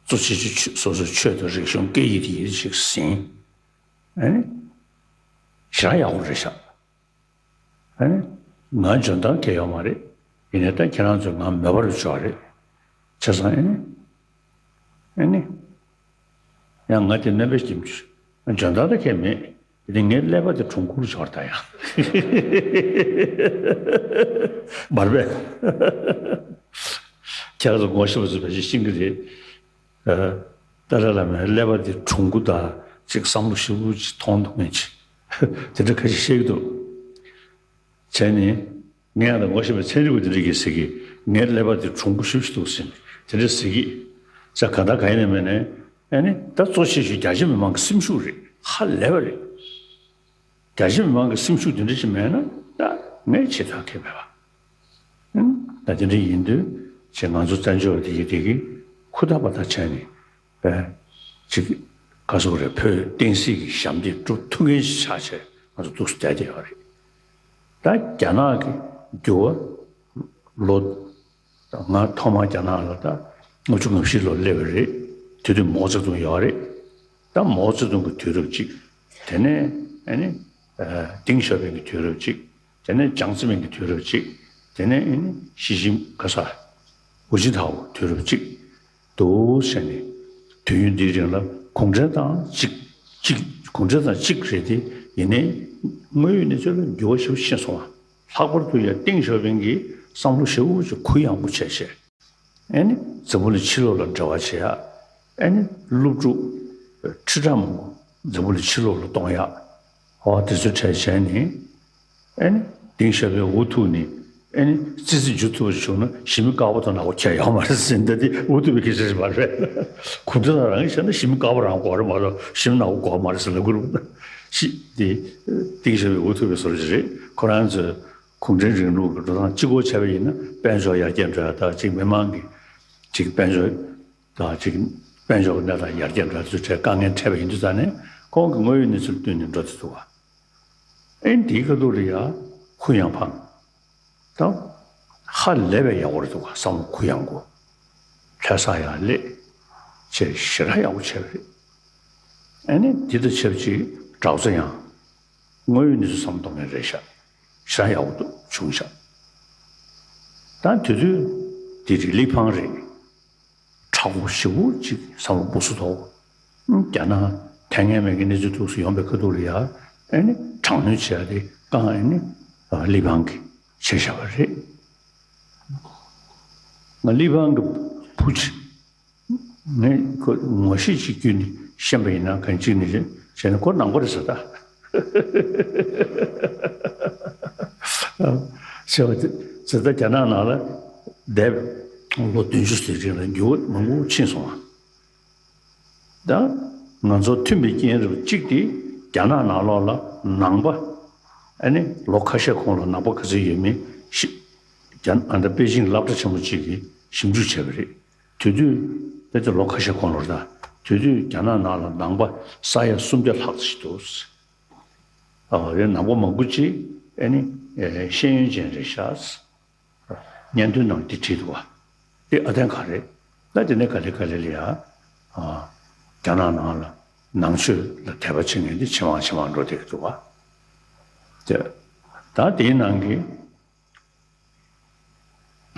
གཙོ་ཆེ་ཆེ་ཆོས་སོ་སོའི་ཆོས་དང་རིག་གཞུང་སྐད་ཡིག་དེ་ཡི་ཞིག་ཟིན། ཨེ་ནི། ཞེ་དྲག་ཡག་པོ་རེད་ཤག་ཨེ་ནི། ང་འཇོན་ཐང་གང་ཡོད་མ་རེད། ཡིན་ནའི་ད་ཁྱེད་རང་ཚོས་ང་མོས་པ་རུ་བྱོས་རེད། བྱས་ཙང་ཨེ་ནི། ཨེ་ནི། ཡང་ང་དེ་རྣམ་པའི་སྐྱིད་འཇོན་ཐང་ད་གང་མེད། དེ་ངའི་ཀླད་པ་དེ་གྲུང་ཁུར་འབྱོར་ད་ཡང་། མར་པས། ཁྱེད་ཚོ་ངོ་ཤེས་པ་ཚོ་བས་ཤེས་ཀྱི་རེད། ཨ། ཏཱ་ལའི་བླ་མའི་ཀླད་པ་དེ་གྲུང་ཁུར་དང་ཅིག་བསམ་བློ་ཞིབ་པོ་ཅིག་མཐོང་ཐུབ་མཁན་ཅིག་དེ་འདྲ་ཁ་ཤས་བཤད་ཀྱི་འདུག་བྱས་ནས་ངས་ཡང་ད་ངོ་ཤེས་པའི་ཚན་རིག་པ་དེ་འདྲ་གིས་ཟེར་གི། ངའི་ཀླད་པ་དེ་གྲུང་པོ་ཞེ་པོ་ཅིག་འདུག་ཟེར་ནས་དེ་འདྲ་ཟེར་གི། ས་ག་ད་ག་ཡིན་ནའི་མིན་ནའི་ཨེ་ནི་ད་གཙོ་ཆེ་ཤོས་རྒྱ་ཆེ་མི་མང་གི་སེམས་ཤུགས་རེད། ཧ་ལས་པ་རེད། རྒྱ་ཆེ་མི་མང་གི་སེམས་ཤུགས་དེ་འདྲ་ཞིག་མེད་ན་ད་ངས་བྱེད་ཐབས་གང་ཡང་མེད་པ། ཨེ་ནི་ད་དེ་འདྲ་ཡིན་དུས་ཅིག་ང་ཚོ་བཙན་བྱོལ་བ་དེ་གིས་དེ་གི་ཧུར་ཐག་པ་ད་བྱས་ནས། པས། ཅིག་ག་སོག་རེ་བོད་བསྟན་སྲིད་ཀྱི་ཞབས་འདེགས་སྒྲུབ་ཐུབ་མཁན་ཞིག་ཆགས་བྱས་ང་ཚོ་འདུག་སེ་བསྡད་བསྡད་ཡོད་རེད། ད་རྒྱ་ནག་གི་འགྱུར་བ་ལོ། ང་ཐོག་མར་རྒྱ་ནག་ལ་ད་ལྔ་བཅུ་ང་བཞི་ལོ་སླེབས་པ་རེད། དེ་དུས་མའོ་ཙེ་ཏུང་ཡོད་རེད། ད་མའོ་ཙེ་ཏུང་གི་དུས་རབས་གཅིག་དེ་ནས་ཨ་ནི། ཏེང་ཞའོ་ཕིང་གི་དུས་རབས་གཅིག་དེ་ནས་ཅང་ཙེ་མིན་གྱི་དུས་རབས་གཅིག་དེ་ནས་ཨ་ནི་ཞི་ཅིན་ག་ས། ཧུའུ་ཅིན་ཐའོ་དུས་རབས་གཅིག་འདུག་བྱས་ནས། དུས་ཡུན་འདིའི་རིང་ལ་གུང་ཁྲན་ཏང་གཅིག་གཅིག་གུང་ཁྲན་ཏང་གཅིག་རེད་དེ། ཡིན་ནའི་དངོས་ཡོད་གནས་ཚུལ་ལ་འགྱུར་བ་ཞེ་པོ་ཕྱིན་སོང་བ། ལྷག་པར་དུ་ཡང་ཏེང་ཞའོ་ཕིང་གིས་བསམ་བློ་ཞེ་པོ་ཅིག་གུ་ཡངས་པོ་བྱས་བྱས། ཨེ་ནི་འཛམ་བུ་གླིང་ཕྱི་ལོགས་ལ་འབྲེལ་བ་བྱེད་ཡག་ཨེ་ནི་སློབ་ཕྲུག་ཁྲི་ཕྲག་མང་པོ་འཛམ་བུ་གླིང་ཕྱི་ལོགས་ལ་གཏོང་ཡག་འོ་དེ་ཚོ་གྲས་བྱས་ནས། ཨེ་ནི། ཏེང་ཞའོ་ཕིང་འུ་ཐུག་ནས། ཨེ་ནི། ཙི་ཙི་འཇུ་ཐུབ་པ་བྱུང་ན་ཞི་མི་དཀར་པོ་དང་ནག་པོ་ཁྱད་ཡོད་མ་རེད་ཟེར། ད་དེ་འུ་ཐུག་པའི་སྐད་ཆ་ཞིག་མ་རེད། གུང་ཁྲན་ཏང་རང་གིས་བཤད་ན་ཞི་མི་དཀར་པོ་རང་དགོས་རེད་མ་གཏོགས་ཞི་མི་ནག་པོ་དགོས་མ་རེད་ཟེར་ལབ་ཀྱི་རེད། ཤི་དེ། ཏེང་ཞའོ་ཕིང་འུ་ཐུག་པའི་བཟོ་འདྲ་ཅིག་རེད། ཁོ་རང་ཚོས་གུང་ཁྲན་རིང་ལུགས་ཀྱི་འགྲོ་སྟངས་གཅིག་པོ་བྱས་པ་ཡིན་ན་དཔལ་འབྱོར་ཡར་རྒྱས་འགྲོ་ཡ་དང་གཅིག་མི་མང་གི་གཅིག་དཔལ་འབྱོར་དང་གཅིག་དཔལ་འབྱོར་གྱི་གནས་སྟངས་ཡར་རྒྱས་འགྲོ་ཡ་དེ་ཚོའི་གྲས་དཀའ་ངལ་འཕྲད་པ་ཡིན་དུས་ཙང་ནས་ཁོང་གི་དངོས་ཡོད་གནས་ཚུལ་བསྟུན་ནས་འགྲོ་དུས་འདུག་བ། ཨེ་འདིའི་ཁ་ཐུག་ལ་ཡ་གུ་ཡངས་འཕངས། ད་ཧ་ལས་པའི་ཡག་པོ་རེད་འདུག་ག་བསམ་བློ་གུ་ཡངས་པོ། ལྷ་ས་ཡར་སླེབས། ཅེས་ཞེ་དྲག་ཡག་པོ་བྱས་པ་རེད། ཨེ་ནི་འདི་དང་ཆབས་ཅིག་གྲྭ་བ་ཚོ་ཡང་དངོས་ཡོད་གནས་ཚུལ་བསམ་གཏོང་མཁན་རེད་ཤག་ཞེ་དྲག་ཡག་པོ་འདུག་བྱུང་ཤག་ད་དེ་དུས་དེ་རིགས་ལི་ཕང་རེད། དྲག་པོ་ཞེ་པོ་ཅིག་བསམ་བློ་སྦུ་སུ་ཐོག་རྒྱ་ནག་ཐད་ངན་མེད་ཀྱི་གནས་ཚུལ་ཐུགས་སུ་ཡོང་པའི་ཁ་ཐུག་ལ་ཡ། ཨེ་ནི་དྲག་གནོན་བྱས་ཏེ་རྐང་ཨེ་ནི་ལི་ཕང་གི་བྱས་བཞག་པ་རེད། ང་ལི་ཕང་གི་བུ་ཅིག་ངས་ཁོ་ངོ་ཤེས་ཅིག་བརྒྱུད་ནས་ཤེས་པ་ཡིན་ན་གང་ཅིག་ནས་བྱས་ན་ཁོ་ནང་པ་རེད་ཟེར་ད། ཟེར་བ་དེ་ཟེར་ད་རྒྱ་ནག་ནང་ལ་འདས་ལོ་བདུན་ཅུ་ཙམ་རིང་ལ་འགྱུར་བ་མང་པོ་ཕྱིན་སོང་བ། ད་ང་ཚོ་མཐུན་པའི་རྐྱེན་རེད་པ། གཅིག་དེ་རྒྱ་ནག་ནང་ལོགས་ལ་ནང་པ་ཨ་ནི་ལོ་ཁ་ཤས་གོང་ལ་ནང་པ་ག་ཚོད་ཡོད་མེད་ཞིབ་རྒྱ་ཨ་ད་པེ་ཅིང་སློབ་གྲྭ་ཆེན་པོ་གཅིག་གིས་ཞིབ་འཇུག་བྱས་པ་རེད། དེ་དུས་དེ་ཚོ་ལོ་ཁ་ཤས་གོང་ལོར་ད་དེ་དུས་རྒྱ་ནག་ནང་ལ་ནང་པ་ས་ཡ་སུམ་བརྒྱ་ལྷག་ཙམ་ཞིག་འདུག་ཨ་རེད། ནང་པ་མང་པོ་ཅིག་ཨ་ནི་ཤེས་ཡོན་ཅན་རེད་ཤག་སྙན་ཐོའི་ནང་འདི་བྲིས་འདུག་བ། འདི་ཨ་བརྟན་ག་རེད། ད་དེ་ནས་ག་ལེ་ག་ལེ་ལ་ཡ། ཨ། རྒྱ་ནག་ནང་ལ་ནང་ཆོས་ལ་དད་པ་བྱེད་མཁན་འདི་ཇེ་མང་ཇེ་མང་འགྲོ་བསྡད་ཀྱི་འདུག་བ། དེ། ད་དེའི་ནང་གི་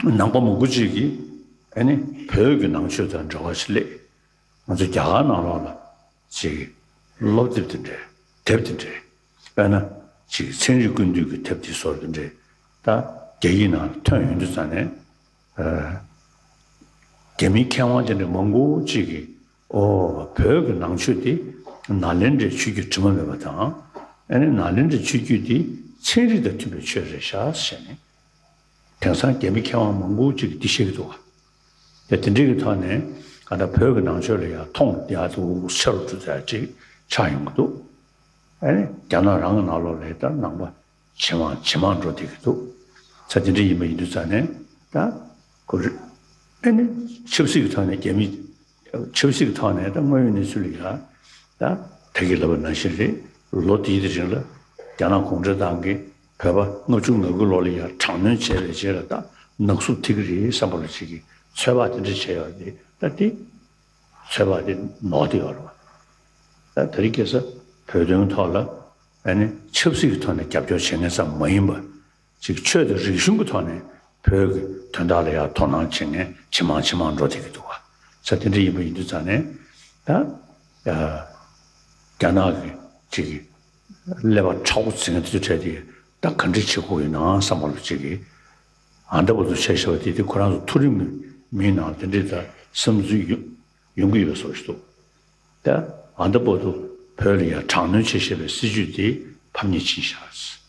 ནང་པ་མང་པོ་ཅིག་གིས་ཨ་ནི་བོད་ཀྱི་ནང་ཆོས་དང་འབྲེལ་བ་ཞིག་སླེབས། ང་ཚོ་རྒྱ་གར་ནང་ལོགས་ལ་ཅིག་སློབ་དེབ་དེ་འདྲས། དེབ་དེ་འདྲས། དཔེར་ན་ཅིག་ཚན་རིག་ཀུན་བཏུས་ཀྱི་དེབ་དེ་སོགས་དེ་འདྲས་ད་རྒྱ་ཡིག་ནང་ཐོན་ཡོང་དུས་ཙང་ནས། ཨ། རྒྱ་མིའི་མཁས་དབང་དེ་འདྲ་མང་པོ་ཅིག་གིས། ཨོ། བོད་ཀྱི་ནང་ཆོས་དེ་ནཱ་ལེནྡྲའི་ཆོས་བརྒྱུད་དྲི་མ་མེད་པ་དང་། ཨ་ནི་ནཱ་ལེནྡྲའི་ཆོས་བརྒྱུད་དེ་ཚན་རིག་དང་མཐུན་པའི་ཆོས་རེད་ཤག་ཟེར་ནས། དེང་སང་རྒྱ་མི་མཁས་དབང་མང་པོ་ཅིག་གིས་འདི་བཤད་ཀྱི་འདུག་བ། དེ་དེ་འདྲའི་གི་ཐོག་ནས་ག་ད་བོད་ཀྱི་ནང་ཆོས་ལ་ཡང་མཐོང་ཡག་ཏུ་ཆེ་རུ་འགྲོ་ཚད་ཅིག་ཆགས་ཡོང་གི་འདུག་ཨ་ནི་རྒྱ་ནག་རང་གི་ནང་ལོགས་ལ་ད་ནང་པ་ཇེ་མང་ཇེ་མང་འགྲོ་བསྡད་ཀྱི་འདུག་ས་དེ་འདྲ་ཡིན་པ་ཡིན་དུས་ཙང་ནས་ད་ཁོ་རེ། ཨ་ནི་ཆབ་སྲིད་ཀྱི་ཐོག་ནས་རྒྱ་མི། ཆབ་སྲིད་ཀྱི་ཐོག་ནས་ད་དངོས་ཡོད་གནས་ཚུལ་ལ་ཡ། ད་ད་གིན་ལབ་པ་ནང་བཞིན་རེད། ལོ་འདིའི་དེ་རིང་ལ་རྒྱ་ནག་གུང་ཁྲན་ཏང་གིས་བོད་པ་ལྔ་བཅུ་ང་དགུ་ལོ་ལ་ཡ་དྲག་གནོན་བྱས་པའི་རྗེས་ལ་ད་ནག་བསུབ་ཐེབས་ཀྱི་རེད་བསམ་པ་ལ་ཅིག་གིས་ཚོད་དཔག་དེ་འདྲ་བྱས་ཡོད་རེད། ད་དེ་ཚོད་དཔག་དེ་ནོར་བསྡད་ཡོད་རེད་བ། ད་དེ་རིང་ཁ་སང་བོད་དོན་ཐོག་ལ་ཨ་ནི་ཆབ་སྲིད་ཀྱི་ཐོག་ནས་རྒྱབ་སྐྱོར་བྱེད་མཁན་ཙམ་མ་ཡིན་པ། ཅིག་ཆོས་དང་རིག་གཞུང་གི་ཐོག་ནས་བོད་ཀྱི་དོན་དག་ལ་ཡང་དོ་སྣང་བྱེད་མཁན་ཇེ་མང་ཇེ་མང་འགྲོ་བསྡད་ཀྱི་འདུག་བ། ས་དེ་འདྲ་ཡིན་པ་ཡིན་དུས་ཙང་ནས་ད། ཨ། རྒྱ་ནག་གི་ཅིག་གི་ཀླད་པ་མཁྲེགས་པོ་འཛིན་མཁན་དེ་ཚོའི་གྲས་དེ་ད་ག་འདྲ་བྱེད་དགོས་ཡིན་ནམ་བསམ་པ་ལ་ཅིག་གི། ཨ་ད་བར་དུ་བྱས་བཞག་པ་དེ་དེ་ཁོ་རང་ཚོ་མཐོ་རིམ་གྱི་མིའི་ནང་དེ་འདྲའི་ད་བསམ་ཚུལ་ཡོད། ཡོང་གི་ཡོད་པའི་བཟོ་ཞིག་འདུག་ད་ཨ་ད་བར་དུ་བོད་ལ་ཡང་དྲག་གནོན་བྱེད་བཞིན་པའི་སྲིད་ཇུས་དེ་ཕམ་ཉེས་ཕྱིན་བཞག་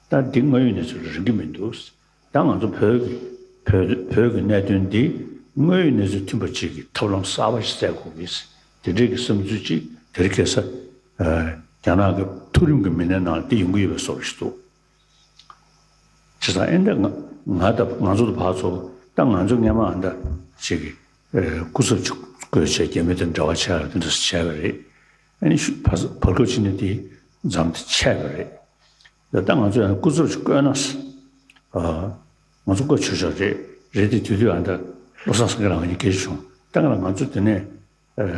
ད་འདི་དངོས་ཡོད་གནས་ཚུལ་ལ་རིགས་ཀྱི་མི་འདུག་ད་ང་ཚོ་བོད་ཀྱི་བོད་བོད་ཀྱི་གནད་དོན་འདི་དངོས་ཡོད་གནས་ཚུལ་མཐུན་པ་ཅིག་གི་ཐབས་ལམ་གསར་པ་ཞིག་བཙལ་དགོས་ཀྱི། དེ་འདྲའི་གི་བསམ་ཚུལ་ཅིག་དེ་རིང་ཁ་སང་རྒྱ་ནག་གི་མཐོ་རིམ་གྱི་མི་སྣའི་ནང་འདི་ཡོང་གི་ཡོད་པའི་བཟོ་ཞིག་འདུག་བྱས་ཙང་ཨེ་འདྲ་ང་ང་ད་ང་ཚོ་ད་ཕར་ཚུར་ད་ང་ཚོ་སྔོན་མ་ཨ་འདྲ་ཅིག་གི་སྐུ་ཚབ་ཅིག་བསྐོས་བྱས་རྒྱ་མི་དང་འབྲེལ་བ་བྱས་ལ་དེ་འདྲ་བྱས་པ་རེད། ཨ་ནི་ཤུ་བར་བར་སྐབས་ཅིག་ནས་དེ་མཚམས་དེ་ཆད་པ་རེད། ད་ད་ང་ཚོ་ཡང་སྐུ་ཚབ་ཅིག་བསྐོས་ན། ཨ། ང་ཚོ་བསྐོས་ཆོག་ཆོག་རེད། རེད་དེ་དུས་དུས་ཨ་འདྲ་བློ་བཟང་སེང་གེ་ལགས་ང་གཉིས་སྐད་ཆ་བྱུང་། ད་ང་ལ་ང་ཚོ་དེ་ནས། ཨ།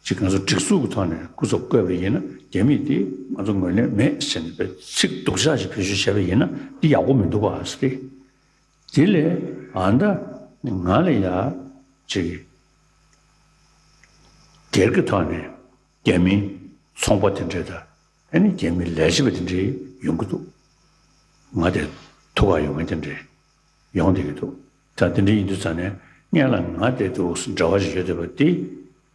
ཅིག་ང་ཚོ་སྒྲིག་འཛུགས་ཀྱི་ཐོག་ནས་སྐུ་ཚབ་བསྐོས་པ་ཡིན་ན་རྒྱ་མིས་དེ་ང་ཚོ་ངོས་ལེན་མེད་ཟེར་ནས་པའི་ཚིག་སྡུག་ཅག་ཅིག་བེད་སྤྱོད་བྱས་པ་ཡིན་ན་འདི་ཡག་པོ་མི་འདུག་ག་ཟེར་ཏེ། དེ་ལས་ཨ་འདྲ་ང་ལ་ཡ་ཅིག་སྒེར་གྱི་ཐོག་ནས་རྒྱ་མིའི་ཚོང་པ་དེ་འདྲས་དང་ཨ་ནི་རྒྱ་མིའི་ལས་བྱེད་པ་དེ་འདྲས་ཡོང་གི་འདུག་ང་དེ་ཐུག་ག་ཡོང་མཁན་དེ་འདྲས། ཡོང་བསྡད་ཀྱི་འདུག་ད་དེ་འདྲ་ཡིན་དུས་ཙང་ནས་སྔོན་ལ་ང་དེ་འདྲ་འབྲེལ་བ་ཞིག་ཡོད་བསྡད་པ་དེ།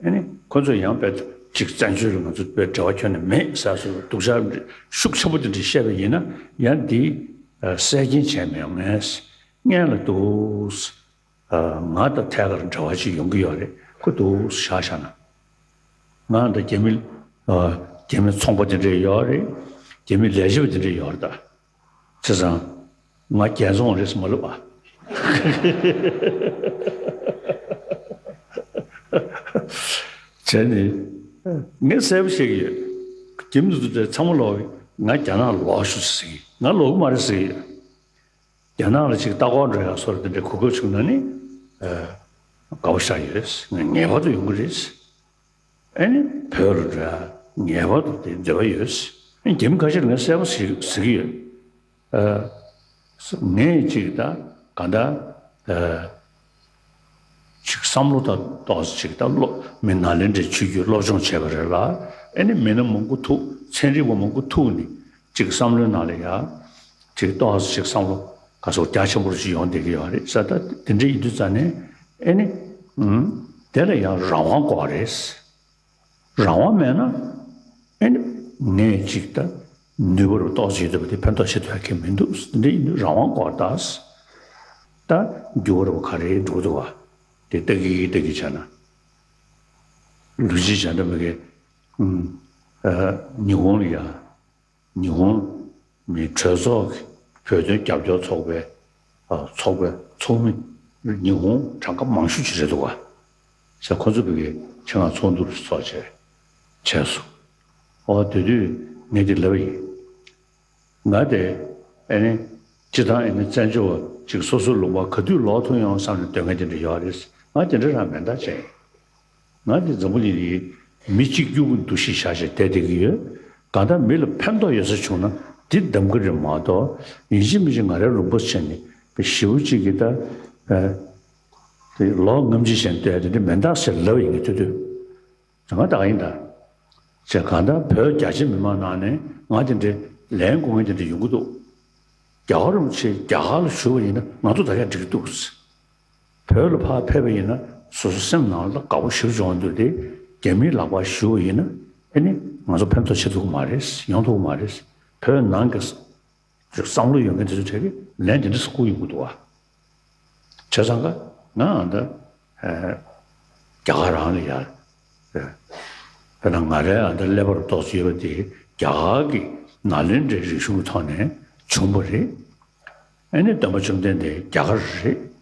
ཨ་ནི་ཁོ་ཚོ་ཡང་དཔེ་ཅིག་བཙན་བྱོལ་ལ་ང་ཚོ་དཔེ་འབྲེལ་བ་ཁྱོན་ནས་མེད་ཟེར་སོ་སྡུག་ཅག་ཤུགས་ཆེན་པོ་དེ་འདྲ་བཤད་པ་ཡིན་ན་ཡང་འདི་གསལ་རྐྱེན་བྱས་མི་ཡོང་ངས། སྔོན་ལ་འདུག་ང་དང་ཐད་ཀར་འབྲེལ་བ་ཅིག་ཡོང་གི་ཡོད་རེད། ཁོ་འདུག་བཞག་བཞག་ན། ང་དང་རྒྱ་མི། རྒྱ་མི་ཚོང་པ་དེ་འདྲ་ཡོད་རེད། རྒྱ་མི་ལས་བྱེད་པ་དེ་འདྲ་ཡོད་རེད་ད། བྱས་ཙང་། ང་རྒྱལ་ཚོང་རེད་ཟེར་མ་ལབ་ཨ། བྱས་ནས། ངས་གསལ་པོ་བཤད་ཀྱི་ཡོད། རྒྱ་མི་དེ་ཚོ་ཚང་མ་ལོག་གི་ང་རྒྱ་ནག་ལོག་ཤོག་ཟེར་གྱི། ང་ལོག་གི་མ་རེད་ཟེར་གྱི་ཡོད། རྒྱ་ནག་ལ་ཅིག་ལྟ་སྐོར་འགྲོ་ཡག་སོགས་དེ་འདྲའི་གོ་སྐབས་བྱུང་ན་ནི། ཨ། དགའ་པོ་ཞེ་དྲག་ཡོད། ངེས་པར་དུ་ཡོང་གི་རེད། ཨ་ནི་བོད་ལ་འགྲོ་ཡག་ངེས་པར་དུ་དེ་འདོད་པ་ཡོད། ཨ་ནི་རྒྱ་མི་ཁ་ཤས་ལ་ངས་གསལ་པོ་ཟེར་ཟེར་གྱི་ཡོད། ཨ། ངས་ཅིག་ད་ག་ད། ཨ། ཅིག་བསམ་བློ་དང་ཏོག་ཙམ་ཅིག་ད་སློབ་མི་ནཱ་ལེནྡྲའི་ཆོས་བརྒྱུད་སློབ་སྦྱོང་བྱས་པ་རེད་ལ། ཨ་ནི་མི་སྣ་མང་པོ་ཐུག་ཚན་རིག་པ་མང་པོ་ཐུག་ནས་ཅིག་བསམ་བློའི་ནང་ལ་ཡ། ཅིག་ཏོག་ཙམ་ཅིག་བསམ་བློ་ག་ཚོད་རྒྱ་ཆེན་པོ་ཅིག་ཡོང་བསྡད་ཀྱི་ཡོད་རེད་ས། ད་དེ་འདྲ་ཡིན་དུས་ཙང་ནས་ཨ་ནི། ཨུམ། དེ་ལ་ཡང་རང་དབང་དགོས་རེད། རང་དབང་མེད་ན། ཨེ་ནི། ངས་ཅིག་ད་ནུས་པ་རུ་ཏོག་ཙམ་ཡོད་པ་དེ་ཕན་ཐོགས་ཆེ་ཐུབ་ཡ་གི་མི་འདུག་འདི་ཡིན་དུས་རང་དབང་དགོས་ད། ད་འགྱུར་བ་རུ་ག་རེ་འགྲོ་འདུག་བ། དེ་ལྟ་གི་ལྟ་གི་བྱས་ན། ལུས་ཅི་བྱ་འདྲ་མི་གི། ཨ། ཉི་ཧོང་ལ་ཡ། ཉི་ཧོང་མི་གྲོས་ཚོགས་ཀྱི་བོད་དོན་རྒྱབ་སྐྱོར་ཚོགས་པའི། ཨ། ཚོགས་པའི་ཚོགས་མི་ཉི་ཧོང་གྲངས་ཀ་མང་ཤོས་ཅིག་རེད་འདུག་བ། ཟེར་ཁོ་ཚོ་བོད་ཀྱི་ཆེད་མངགས་ཚོགས་འདུ་ཚོགས་བྱས་བྱས་སོང་། ཨོ་དེ་དུས་ངས་དེ་ལབ་པ་ཡིན། ང་དེ་ཨེ་ནི་སྤྱི་བཏང་ཨེ་ནི་བཙན་བྱོལ་བ་ཅིག་སོ་སོའི་ལུང་པ་ག་དུས་ལོག་ཐུབ་ཡོང་བསམ་ནས་སྡོད་མཁན་དེ་འདྲ་ཡོད་རེད། ང་དེ་འདྲ་རང་མེད་མདའ་ཅན་ཡིན། ང་འདི་འཛམ་བུ་གླིང་འདིའི་མི་གཅིག་གྱུར་གྱི་འདུ་ཤེས་བཞག་བྱས་བསྡད་བསྡད་ཀྱི་ཡོད། གང་ལྟར་མི་ལ་ཕན་ཐོགས་ཡོད་ས་བྱུང་ན་འདི་གདམ་གྱི་རེད་མ་གཏོགས་ཡིན་གཅིག་མིན་གཅིག་ང་རའི་ལུང་པ་བྱས་ནས་ཞེ་པོ་གཅིག་གིས་ད། ཨ། དེ་ལོ་ངམ་གཅིག་བྱས་ནས་བསྡད་དེ་འདྲ་མེད་མདའ་ཟེར་ལབ་ཡིན་གྱི་ཐུབ་ཐུབ། ང་ད་ག་ཡིན་ད། ཅེས་གང་ལྟར་བོད་རྒྱ་ཆེ་མི་མང་ནང་ནས་ང་དེ་འདྲའི་ལན་དགོས་མཁན་དེ་འདྲ་ཡོང་གི་འདུག་རྒྱལ་བ་རིན་པོ་ཆེ་རྒྱ་གར་ལ་བཞུགས་པ་ཡིན་ན་ང་ཚོ་ད་ཡང་འགྲིག་གི་འདུག་བོད་ལ་ཕར་ཕེབས་པ་ཡིན་ན་ སོ་སོ་སེམས་ནང་ལ་དགའ་པོ་ཞེ་པོ་བྱུང་འདུག་སྟེ། རྒྱ་མིའི་ལག་པར་ཞུགས་པ་ཡིན་ན་ཨ་ནི་ང་ཚོ་ཕན་ཐོགས་ཆེ་ཐུབ་ཀྱི་མ་རེད། ཡོང་ཐུབ་ཀྱི་མ་རེད། བོད་ནང་གི་བསམ་བློ་ཡོད་མཁན་དེ་ཚོ་གྲས་ཀྱིས་ལན་དེ་འདྲ་ཞིག་བསྐུར་ཡོང་གི་འདུག་བ། བྱས་ཙང་ཀ་ང་ཨ་ད་ཨ་རྒྱ་གར་རང་ལ་ཡ། ཨ་དཔེར་ན་ང་རའི་ཨ་ད་ཀླད་པར་རྡོག་ཙམ་ཡོད་པ་དེ་རྒྱ་གར་གྱི་ནཱ་ལེནྡྲའི་རིག་གཞུང་གི་ཐོག་ནས་བྱུང་བ་རེད། ཨ་ནི་སྟོན་པ་བཅོམ་ལྡན་འདས་རྒྱ་གར་རེད།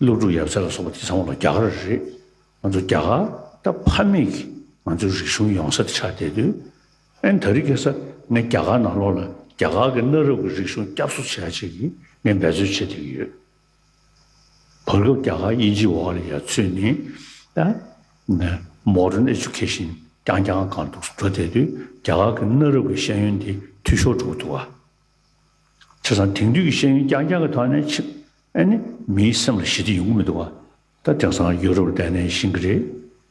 ཀླུ་སྒྲུབ་ཡབ་སྲས་ལ་སོགས་པ་དེ་ཚང་མ་ལ་རྒྱ་གར་རེད། ང་ཚོ་རྒྱ་གར་ད་ཕ་མེས་ཀྱི་ང་ཚོའི་རིག་གཞུང་ཡོང་ས་དེ་ཆགས་བསྡད་དུས། ཨ་ནི་ད་རེས་ཁ་སང་ངས་རྒྱ་གར་ནང་ལོགས་ལ་རྒྱ་གར་གྱི་གནའ་རབས་ཀྱི་རིག་གཞུང་བསྐྱར་གསོ་བྱེད་ཡ་ཅིག་གི་ངས་འབད་རྩོལ་བྱེད་བསྡད་ཀྱི་ཡོད། བར་སྐབས་རྒྱ་གར་དབྱིན་ཇིའི་འོག་ལ་ཡར་ཚུད་ནས་ད་ནས་Modern Education རྐྱང་རྐྱང་སྒང་དུ་འགྲོ་བསྡད་དུས་རྒྱ་གར་གྱི་གནའ་རབས་ཀྱི་ཤེས་ཡོན་དེ་འཐུས་ཤོར་འགྲོ་གི་འདུག་བ། བྱས་ཙང་དེང་དུས་ཀྱི་ཤེས་ཡོན་རྐྱང་རྐྱང་གི་ཐོག་ནས་ཕྱིན་ཨ་ནི་མིའི་སེམས་ལ་ཞི་བདེ་ཡོང་གི་མི་འདུག་བ། ད་དེང་སང་ཡུ་རོབ་བལྟས་ནའི་ཤེས་ཀྱི་རེད།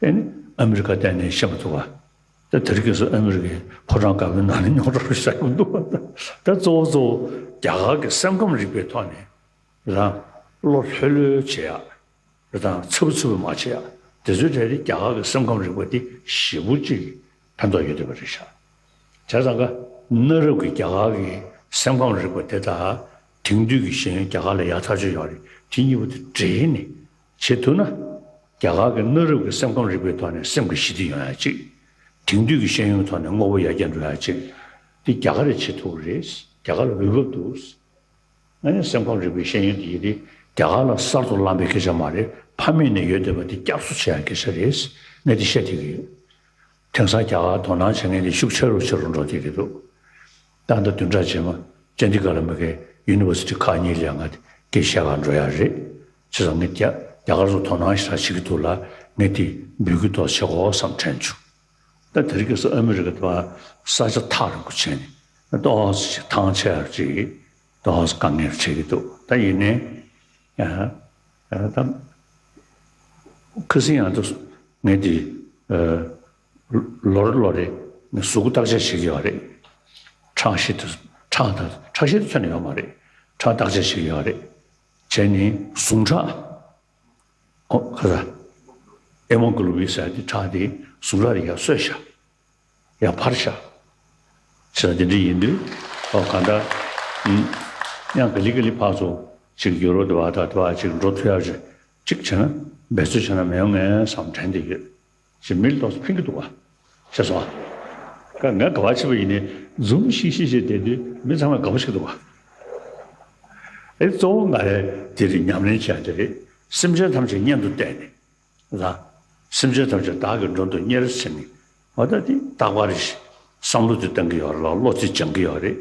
ཨ་ནི་ཨ་མི་རི་ཀ་བལྟས་ནའི་ཤེས་མི་ཐུབ་བ། ད་དེ་རིང་ཁ་སང་ཨ་མི་རི་ཀའི་ཕོ་བྲང་དཀར་པོའི་ནང་ནས་རྙོག་དྲ་རུ་བཞག་གི་འདུག་བ། ད་གཙོ་བོ་གཙོ་བོ་རྒྱ་གར་གྱི་སེམས་ཁམས་རིག་པའི་ཐོག་ནས་རང་བློ་ལྷོད་ལྷོད་བྱེད་ཡག་རེད་དང་། འཚབ་འཚུབ་མ་བྱེད་ཡ། དེ་ཚོའི་གྲས་དེ་རྒྱ་གར་གྱི་སེམས་ཁམས་རིག་པ་དེ་ཞེ་པོ་ཅིག་ཕན་ཐོགས་ཡོད་བསྡད་པ་རེད་ཤག་བྱས་ཙང་ཀ་གནའ་རབས་ཀྱི་རྒྱ་གར་གྱི་སེམས་ཁམས་རིག་པ་དེ་དང་དེང་དུས་ཀྱི་ཤེས་ཡོན་རྒྱ་གར་ལ་ཡག་ཐག་ཆོད་ཡོད་རེད། དེ་གཉིས་པོ་དེ་འདྲེས་ནས་བྱེད་ཐུབ་ན། རྒྱ་གར་གྱི་གནའ་རབས་ཀྱི་སེམས་ཁམས་རིག་པའི་ཐོག་ནས་སེམས་ཀྱི་ཞི་བདེ་ཡོང་ཡ་ཅིག་དེང་དུས་ཀྱི་ཤེས་ཡོན་ཐོག་ནས་དངོས་པོ་ཡར་རྒྱས་འགྲོ་ཡ་ཅིག་དེ་རྒྱ་གར་ལ་བྱེད་ཐུབ་ཀྱི་རེད། རྒྱ་གར་ལ་འོས་བབ་འདུག་ཨ་ནི་སེམས་ཁམས་རིག་པའི་ཤེས་ཡོན་དེ་ཡིན་ཏེ་རྒྱ་གར་ལ་གསར་དུ་བླངས་པའི་སྐད་ཆ་མ་རེད། ཕ་མེས་ནས་ཡོད་བསྡད་པ་དེ་བསྐྱར་གསོ་བྱེད་ཡ་སྐད་ཆ་རེད། ངས་དེ་བཤད་བསྡད་ཀྱི་ཡོད། དེང་སང་རྒྱ་གར་དོ་སྣང་བྱེད་མཁན་དེ་ཤུགས་ཆེ་རུ་ཆེ་རུ་འགྲོ་བསྡད་ཀྱི་འདུག་ད་ལྟ་བདུན་ཕྲག་རྗེས་མ་ཅན་དི་གྷར་ལ་མི་གའི་ཡུ་ནི་ཝར་སི་ཊི་ཁག་གཉིས་ལ་ང་དེ་སྐད་བཤད་གར་འགྲོ་ཡ་རེད། བྱས་ཙང་ངས་རྒྱ་རྒྱ་གར་ཚོ་དོ་སྣང་ཞེ་དྲག་བྱེད་ཀྱི་འདུག་ལ། ངས་དེ་འབོད་སྐུལ་ཏོག་ཙམ་བྱེད་དགོས་བསམ་དྲན་བྱུང་། ད་དེ་རིང་ཁ་སང་ཨ་མི་རི་ཀ་དུ་བ་ས་ཆ་ཐག་རིང་པོ་བྱས་ནས་ཏོག་ཙམ་ཐང་ཆད་ཡ་ཅིག་ཏོག་ཙམ་དཀའ་ངལ་འཕྲད་ཀྱི་འདུག་ད་ཡིན་ནའི་ཡ་ཡ་ད་ཁ་སང་ཡང་ད་ངས་དེ་ཨ་ལོ་རེ་ལོ་རེ་ངས་གཟུགས་པོ་བརྟག་དཔྱད་བྱེད་ཀྱི་ཡོད་རེད། ཁྲག་ཤེད་དུ་ཁྲག་ད་ཁྲག་ཤེད་དུ་ཁྱོན་ནས་ཡོད་མ་རེད། ཁྲག་བརྟག་དཔྱད་བྱེད་ཀྱི་ཡོད་རེད། བྱས་ནས་ཟུངས་ཁྲག་ཨོ་ཁ་ས། ཧེ་མོ་གྷོ་ལོ་བིན་ཟེར་དེ་ཁྲག་དེ་ཟུངས་ཁྲག་དེ་ཡར་གསོས་ཤག་ཡར་འཕར་ཤག་བྱས་ཙང་དེ་འདྲ་ཡིན་དུས་ཨོ་གང་ལྟར་ཨུམ་ཡང་ག་ལེ་ག་ལེ་ཕར་ཚུར་ཅིག་ཡུ་རོབ་དུ་བ་ད་དུ་བ་ཅིག་འགྲོ་ཐུབ་ཡག་ཅིག་ཅིག་བྱས་ན་འབད་རྩོལ་བྱས་ན་མི་ཡོང་ངས་བསམ་དྲན་དེ་ཡོད། ཅིག་མི་ལ་ཏོག་ཙམ་ཕན་གྱི་འདུག་བ། ཤེས་སོང་ཨ། ང་དགའ་བ་ཆེ་བ་ཡིན་ནའི་འཛུམ་ཤིག་ཤིག་བྱས་བསྡད་དུས་མི་ཚང་མ་དགའ་པོ་ཞིག་འདུག་བ། ཨེ་གཙོ་བོ་ང་རའི་དེ་རིང་ཉམས་ལེན་བྱས་དེ་རེད། སེམས་ཅན་ཐམས་ཅད་གཉེན་དུ་བསྟེན་ནས། ལ། སེམས་ཅན་ཐམས་ཅད་བདག་གི་མགྲོན་དུ་གཉེར་ཟེར་ནས། འོ་ད་དེ་རྟག་པར་བསམ་བློ་དེ་གཏང་གི་ཡོད་རེད་ལ་བློ་དེ་སྦྱང་གི་ཡོད་རེད།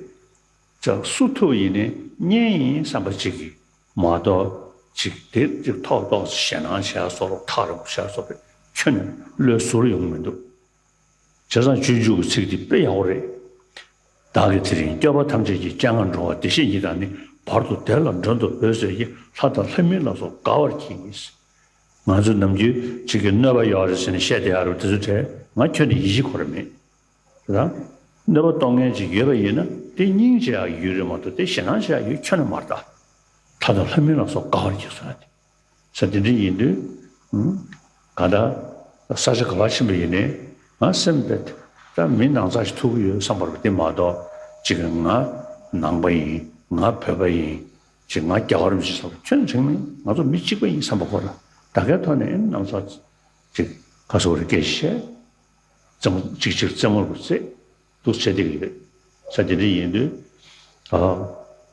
ཅག་སུ་ཐུབ་ཡིན་ནའི་གཉེན་ཡིན་བསམ་པ་གཅིག་གིས་མ་གཏོགས་ཅིག་དེ་ཅིག་ཐོག་ཏོག་ཙམ་ཞེད་སྣང་བྱས་སོགས་ཐག་རིང་པོ་བྱས་སོགས་པའི་ཁྱོན་ནས་བློའི་ཟུར་ཡོང་མི་འདུག་བྱས་ཙང་སྤྱོད་འཇུག་གི་ཚིག་འདི་དཔེ་ཡག་པོ་རེད། བདག་གིས་དེ་རིང་སྐྱོབ་པ་ཐམས་ཅད་ཀྱི་སྤྱན་སྔར་འགྲོ་བ་བདེ་གཤེགས་ཉིད་དང་ནི། བར་དུ་བདེ་ལ་མགྲོན་དུ་བོས་ཟེར་གྱིས། ལྷ་དང་ལྷ་མིན་ལ་སོགས་དགའ་བར་གྱིས། ང་ཚོ་ནམ་རྒྱུན་གཅིག་གིས་གནོད་པ་ཡོད་རེད་ཟེར་ནས་བཤད་བསྡད་ཡ་རེད་དེ་ཚོ་དྲན། ང་ཁྱོན་ནས་ཡིད་ཆེས་ཁོ་ར་མེད། རེད་དང་། གནོད་པ་གཏོང་མཁན་ཅིག་ཡོད་པ་ཡིན་ན་དེ་སྙིང་རྗེ་ཡག་ཡོད་རེད་མ་གཏོགས་དེ་ཞེད་སྣང་བྱེད་ཡག་ཡོད་ཁྱོན་ནས་མ་རེད་ད། ལྷ་དང་ལྷ་མིན་ལ་སོགས་དགའ་བར་གྱིས་ཟེར་ན་དེ། ས་དེ་འདྲ་ཡིན་དུས། ཨུམ། གང་ལྟར། ས་ཆ་ག་པར་ཕྱིན་པ་ཡིན་ནའི། ང་སེམས་དཔེ། ད་མི་ནང་ཚགས་ཤིག་ཐུག་གི་ཡོད་བསམ་པ་རེད་དེ་མ་གཏོགས། ཅིག་ང་ནང་པ་ཡིན། ང་བོད་པ་ཡིན། ཅིག་ང་རྒྱ་གར་མི་ཞིག་བསམ་པ་ཁྱོན་ནས་དྲན་མེད། ང་ཚོ་མི་གཅིག་པ་ཡིན་བསམ་པ་ཁོ་ར། ད་གའི་ཐོག་ནས་ནང་ཚགས་ཅིག་ཁ་སོ་རེ་སྐད་བཤད། རྩེ་མོ་ཅིག་ཅིག་རྩེ་མོ་རུ་རྩེ། འདུག་བྱས་བསྡད་ཀྱི་ཡོད། ས་དེ་འདྲ་ཡིན་དུས། ཨ།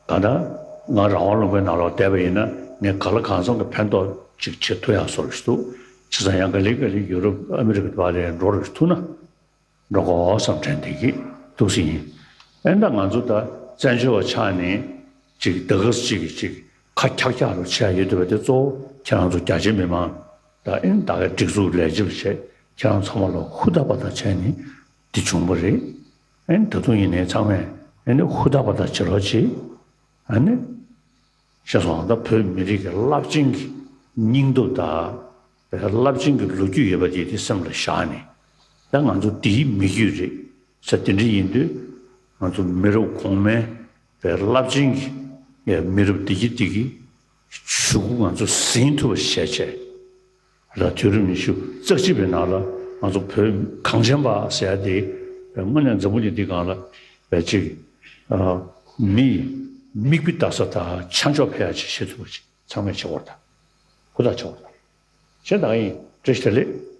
གང་ལྟར། ང་རང་དབང་ལུང་པའི་ནང་ལོགས་བསྡད་པ་ཡིན་ན་ངས་གང་ལ་གང་འཚམ་གྱི་ཕན་ཐོགས་ཅིག་བྱེད་ཐུབ་ཡག་བཟོ་འདྲ་ཞིག་འདུག་བྱས་ཙང་ཡང་ག་ལེ་ག་ལེ་ཡུ་རོབ་ཨ་མི་རི་ཀ་དེ་བ་ལ་འགྲོ་འདྲ་ཞིག་ཐུག་ན། འགྲོ་དགོས་བསམ་དྲན་བསྡད་ཀྱི་འདུག་སེ་ཡིན། ཨེ་ད་ང་ཚོ་ད་བཙན་བྱོལ་བ་ཆགས་ནས་ཅིག་ད་ག་སེ་ཅིག་གིས་ཅིག་ཁ་འཁྱག་འཁྱག་རུ་བྱས་ཡོད་འདུག་པ་དེ་གཙོ་བོ་ཁྱེད་རང་ཚོ་རྒྱ་ཆེ་མི་མང་ད་ཨེ་ད་ག་སྒྲིག་འཛུགས་ལས་བྱེད་པ་བྱས་ཁྱེད་རང་ཚང་མ་ལ་ཧུར་ཐག་པ་ཐག་བྱས་ནས་འདི་བྱུང་བ་རེད། ཨེ་ད་དུང་ཡིན་ནའི་ཚང་མས་ཨེ་ནི་ཧུར་ཐག་པ་ཐག་བྱེད་རོགས་གྱིས། ཨ་ནི། ཤེས་སོང་ད་བོད་མི་རིགས་ཀྱི་རླབས་ཆེན་གྱི་སྙིང་སྟོབས་དང་། རླབས་ཆེན་གྱི་ལོ་རྒྱུས་ཡོད་པ་དེ་དེ་སེམས་ལ་བཞག་ནས། ད་ང་ཚོ་འདིའི་མི་རྒྱུད་རེད། ས་དེ་འདྲ་ཡིན་དུས། ང་ཚོ་མི་རབས་གོང་མའི་རླབས་ཆེན་གྱི་མི་རབས་འདི་གི་འདི་གི་གཞུག་གུ་ང་ཚོ་ཟིན་ཐུབ་པ་བྱས་བྱས། ལ་དུས་རབས་ཉི་ཤུ་རྩ་གཅིག་པའི་ནང་ལ་ང་ཚོ་བོད་གངས་ཅན་པ་ཟེར་ཡ་དེ་དངོས་གནས་འཛམ་བུ་གླིང་འདི་སྒང་ལ་བས་ཅིག་མི་མིག་དཔེ་ལྟ་ས་དང་ཆ་འཇོག་ཕེ་ཡ་ཅིག་བྱེད་ཐུབ་པ་ཅིག་ཚང་མས་བྱེད་དགོས་རེད་ད། ཧུར་ཐག་བྱེད་དགོས་རེད་ད། བྱས་ད་ཡིན་བཀྲ་ཤིས་བདེ་ལེགས།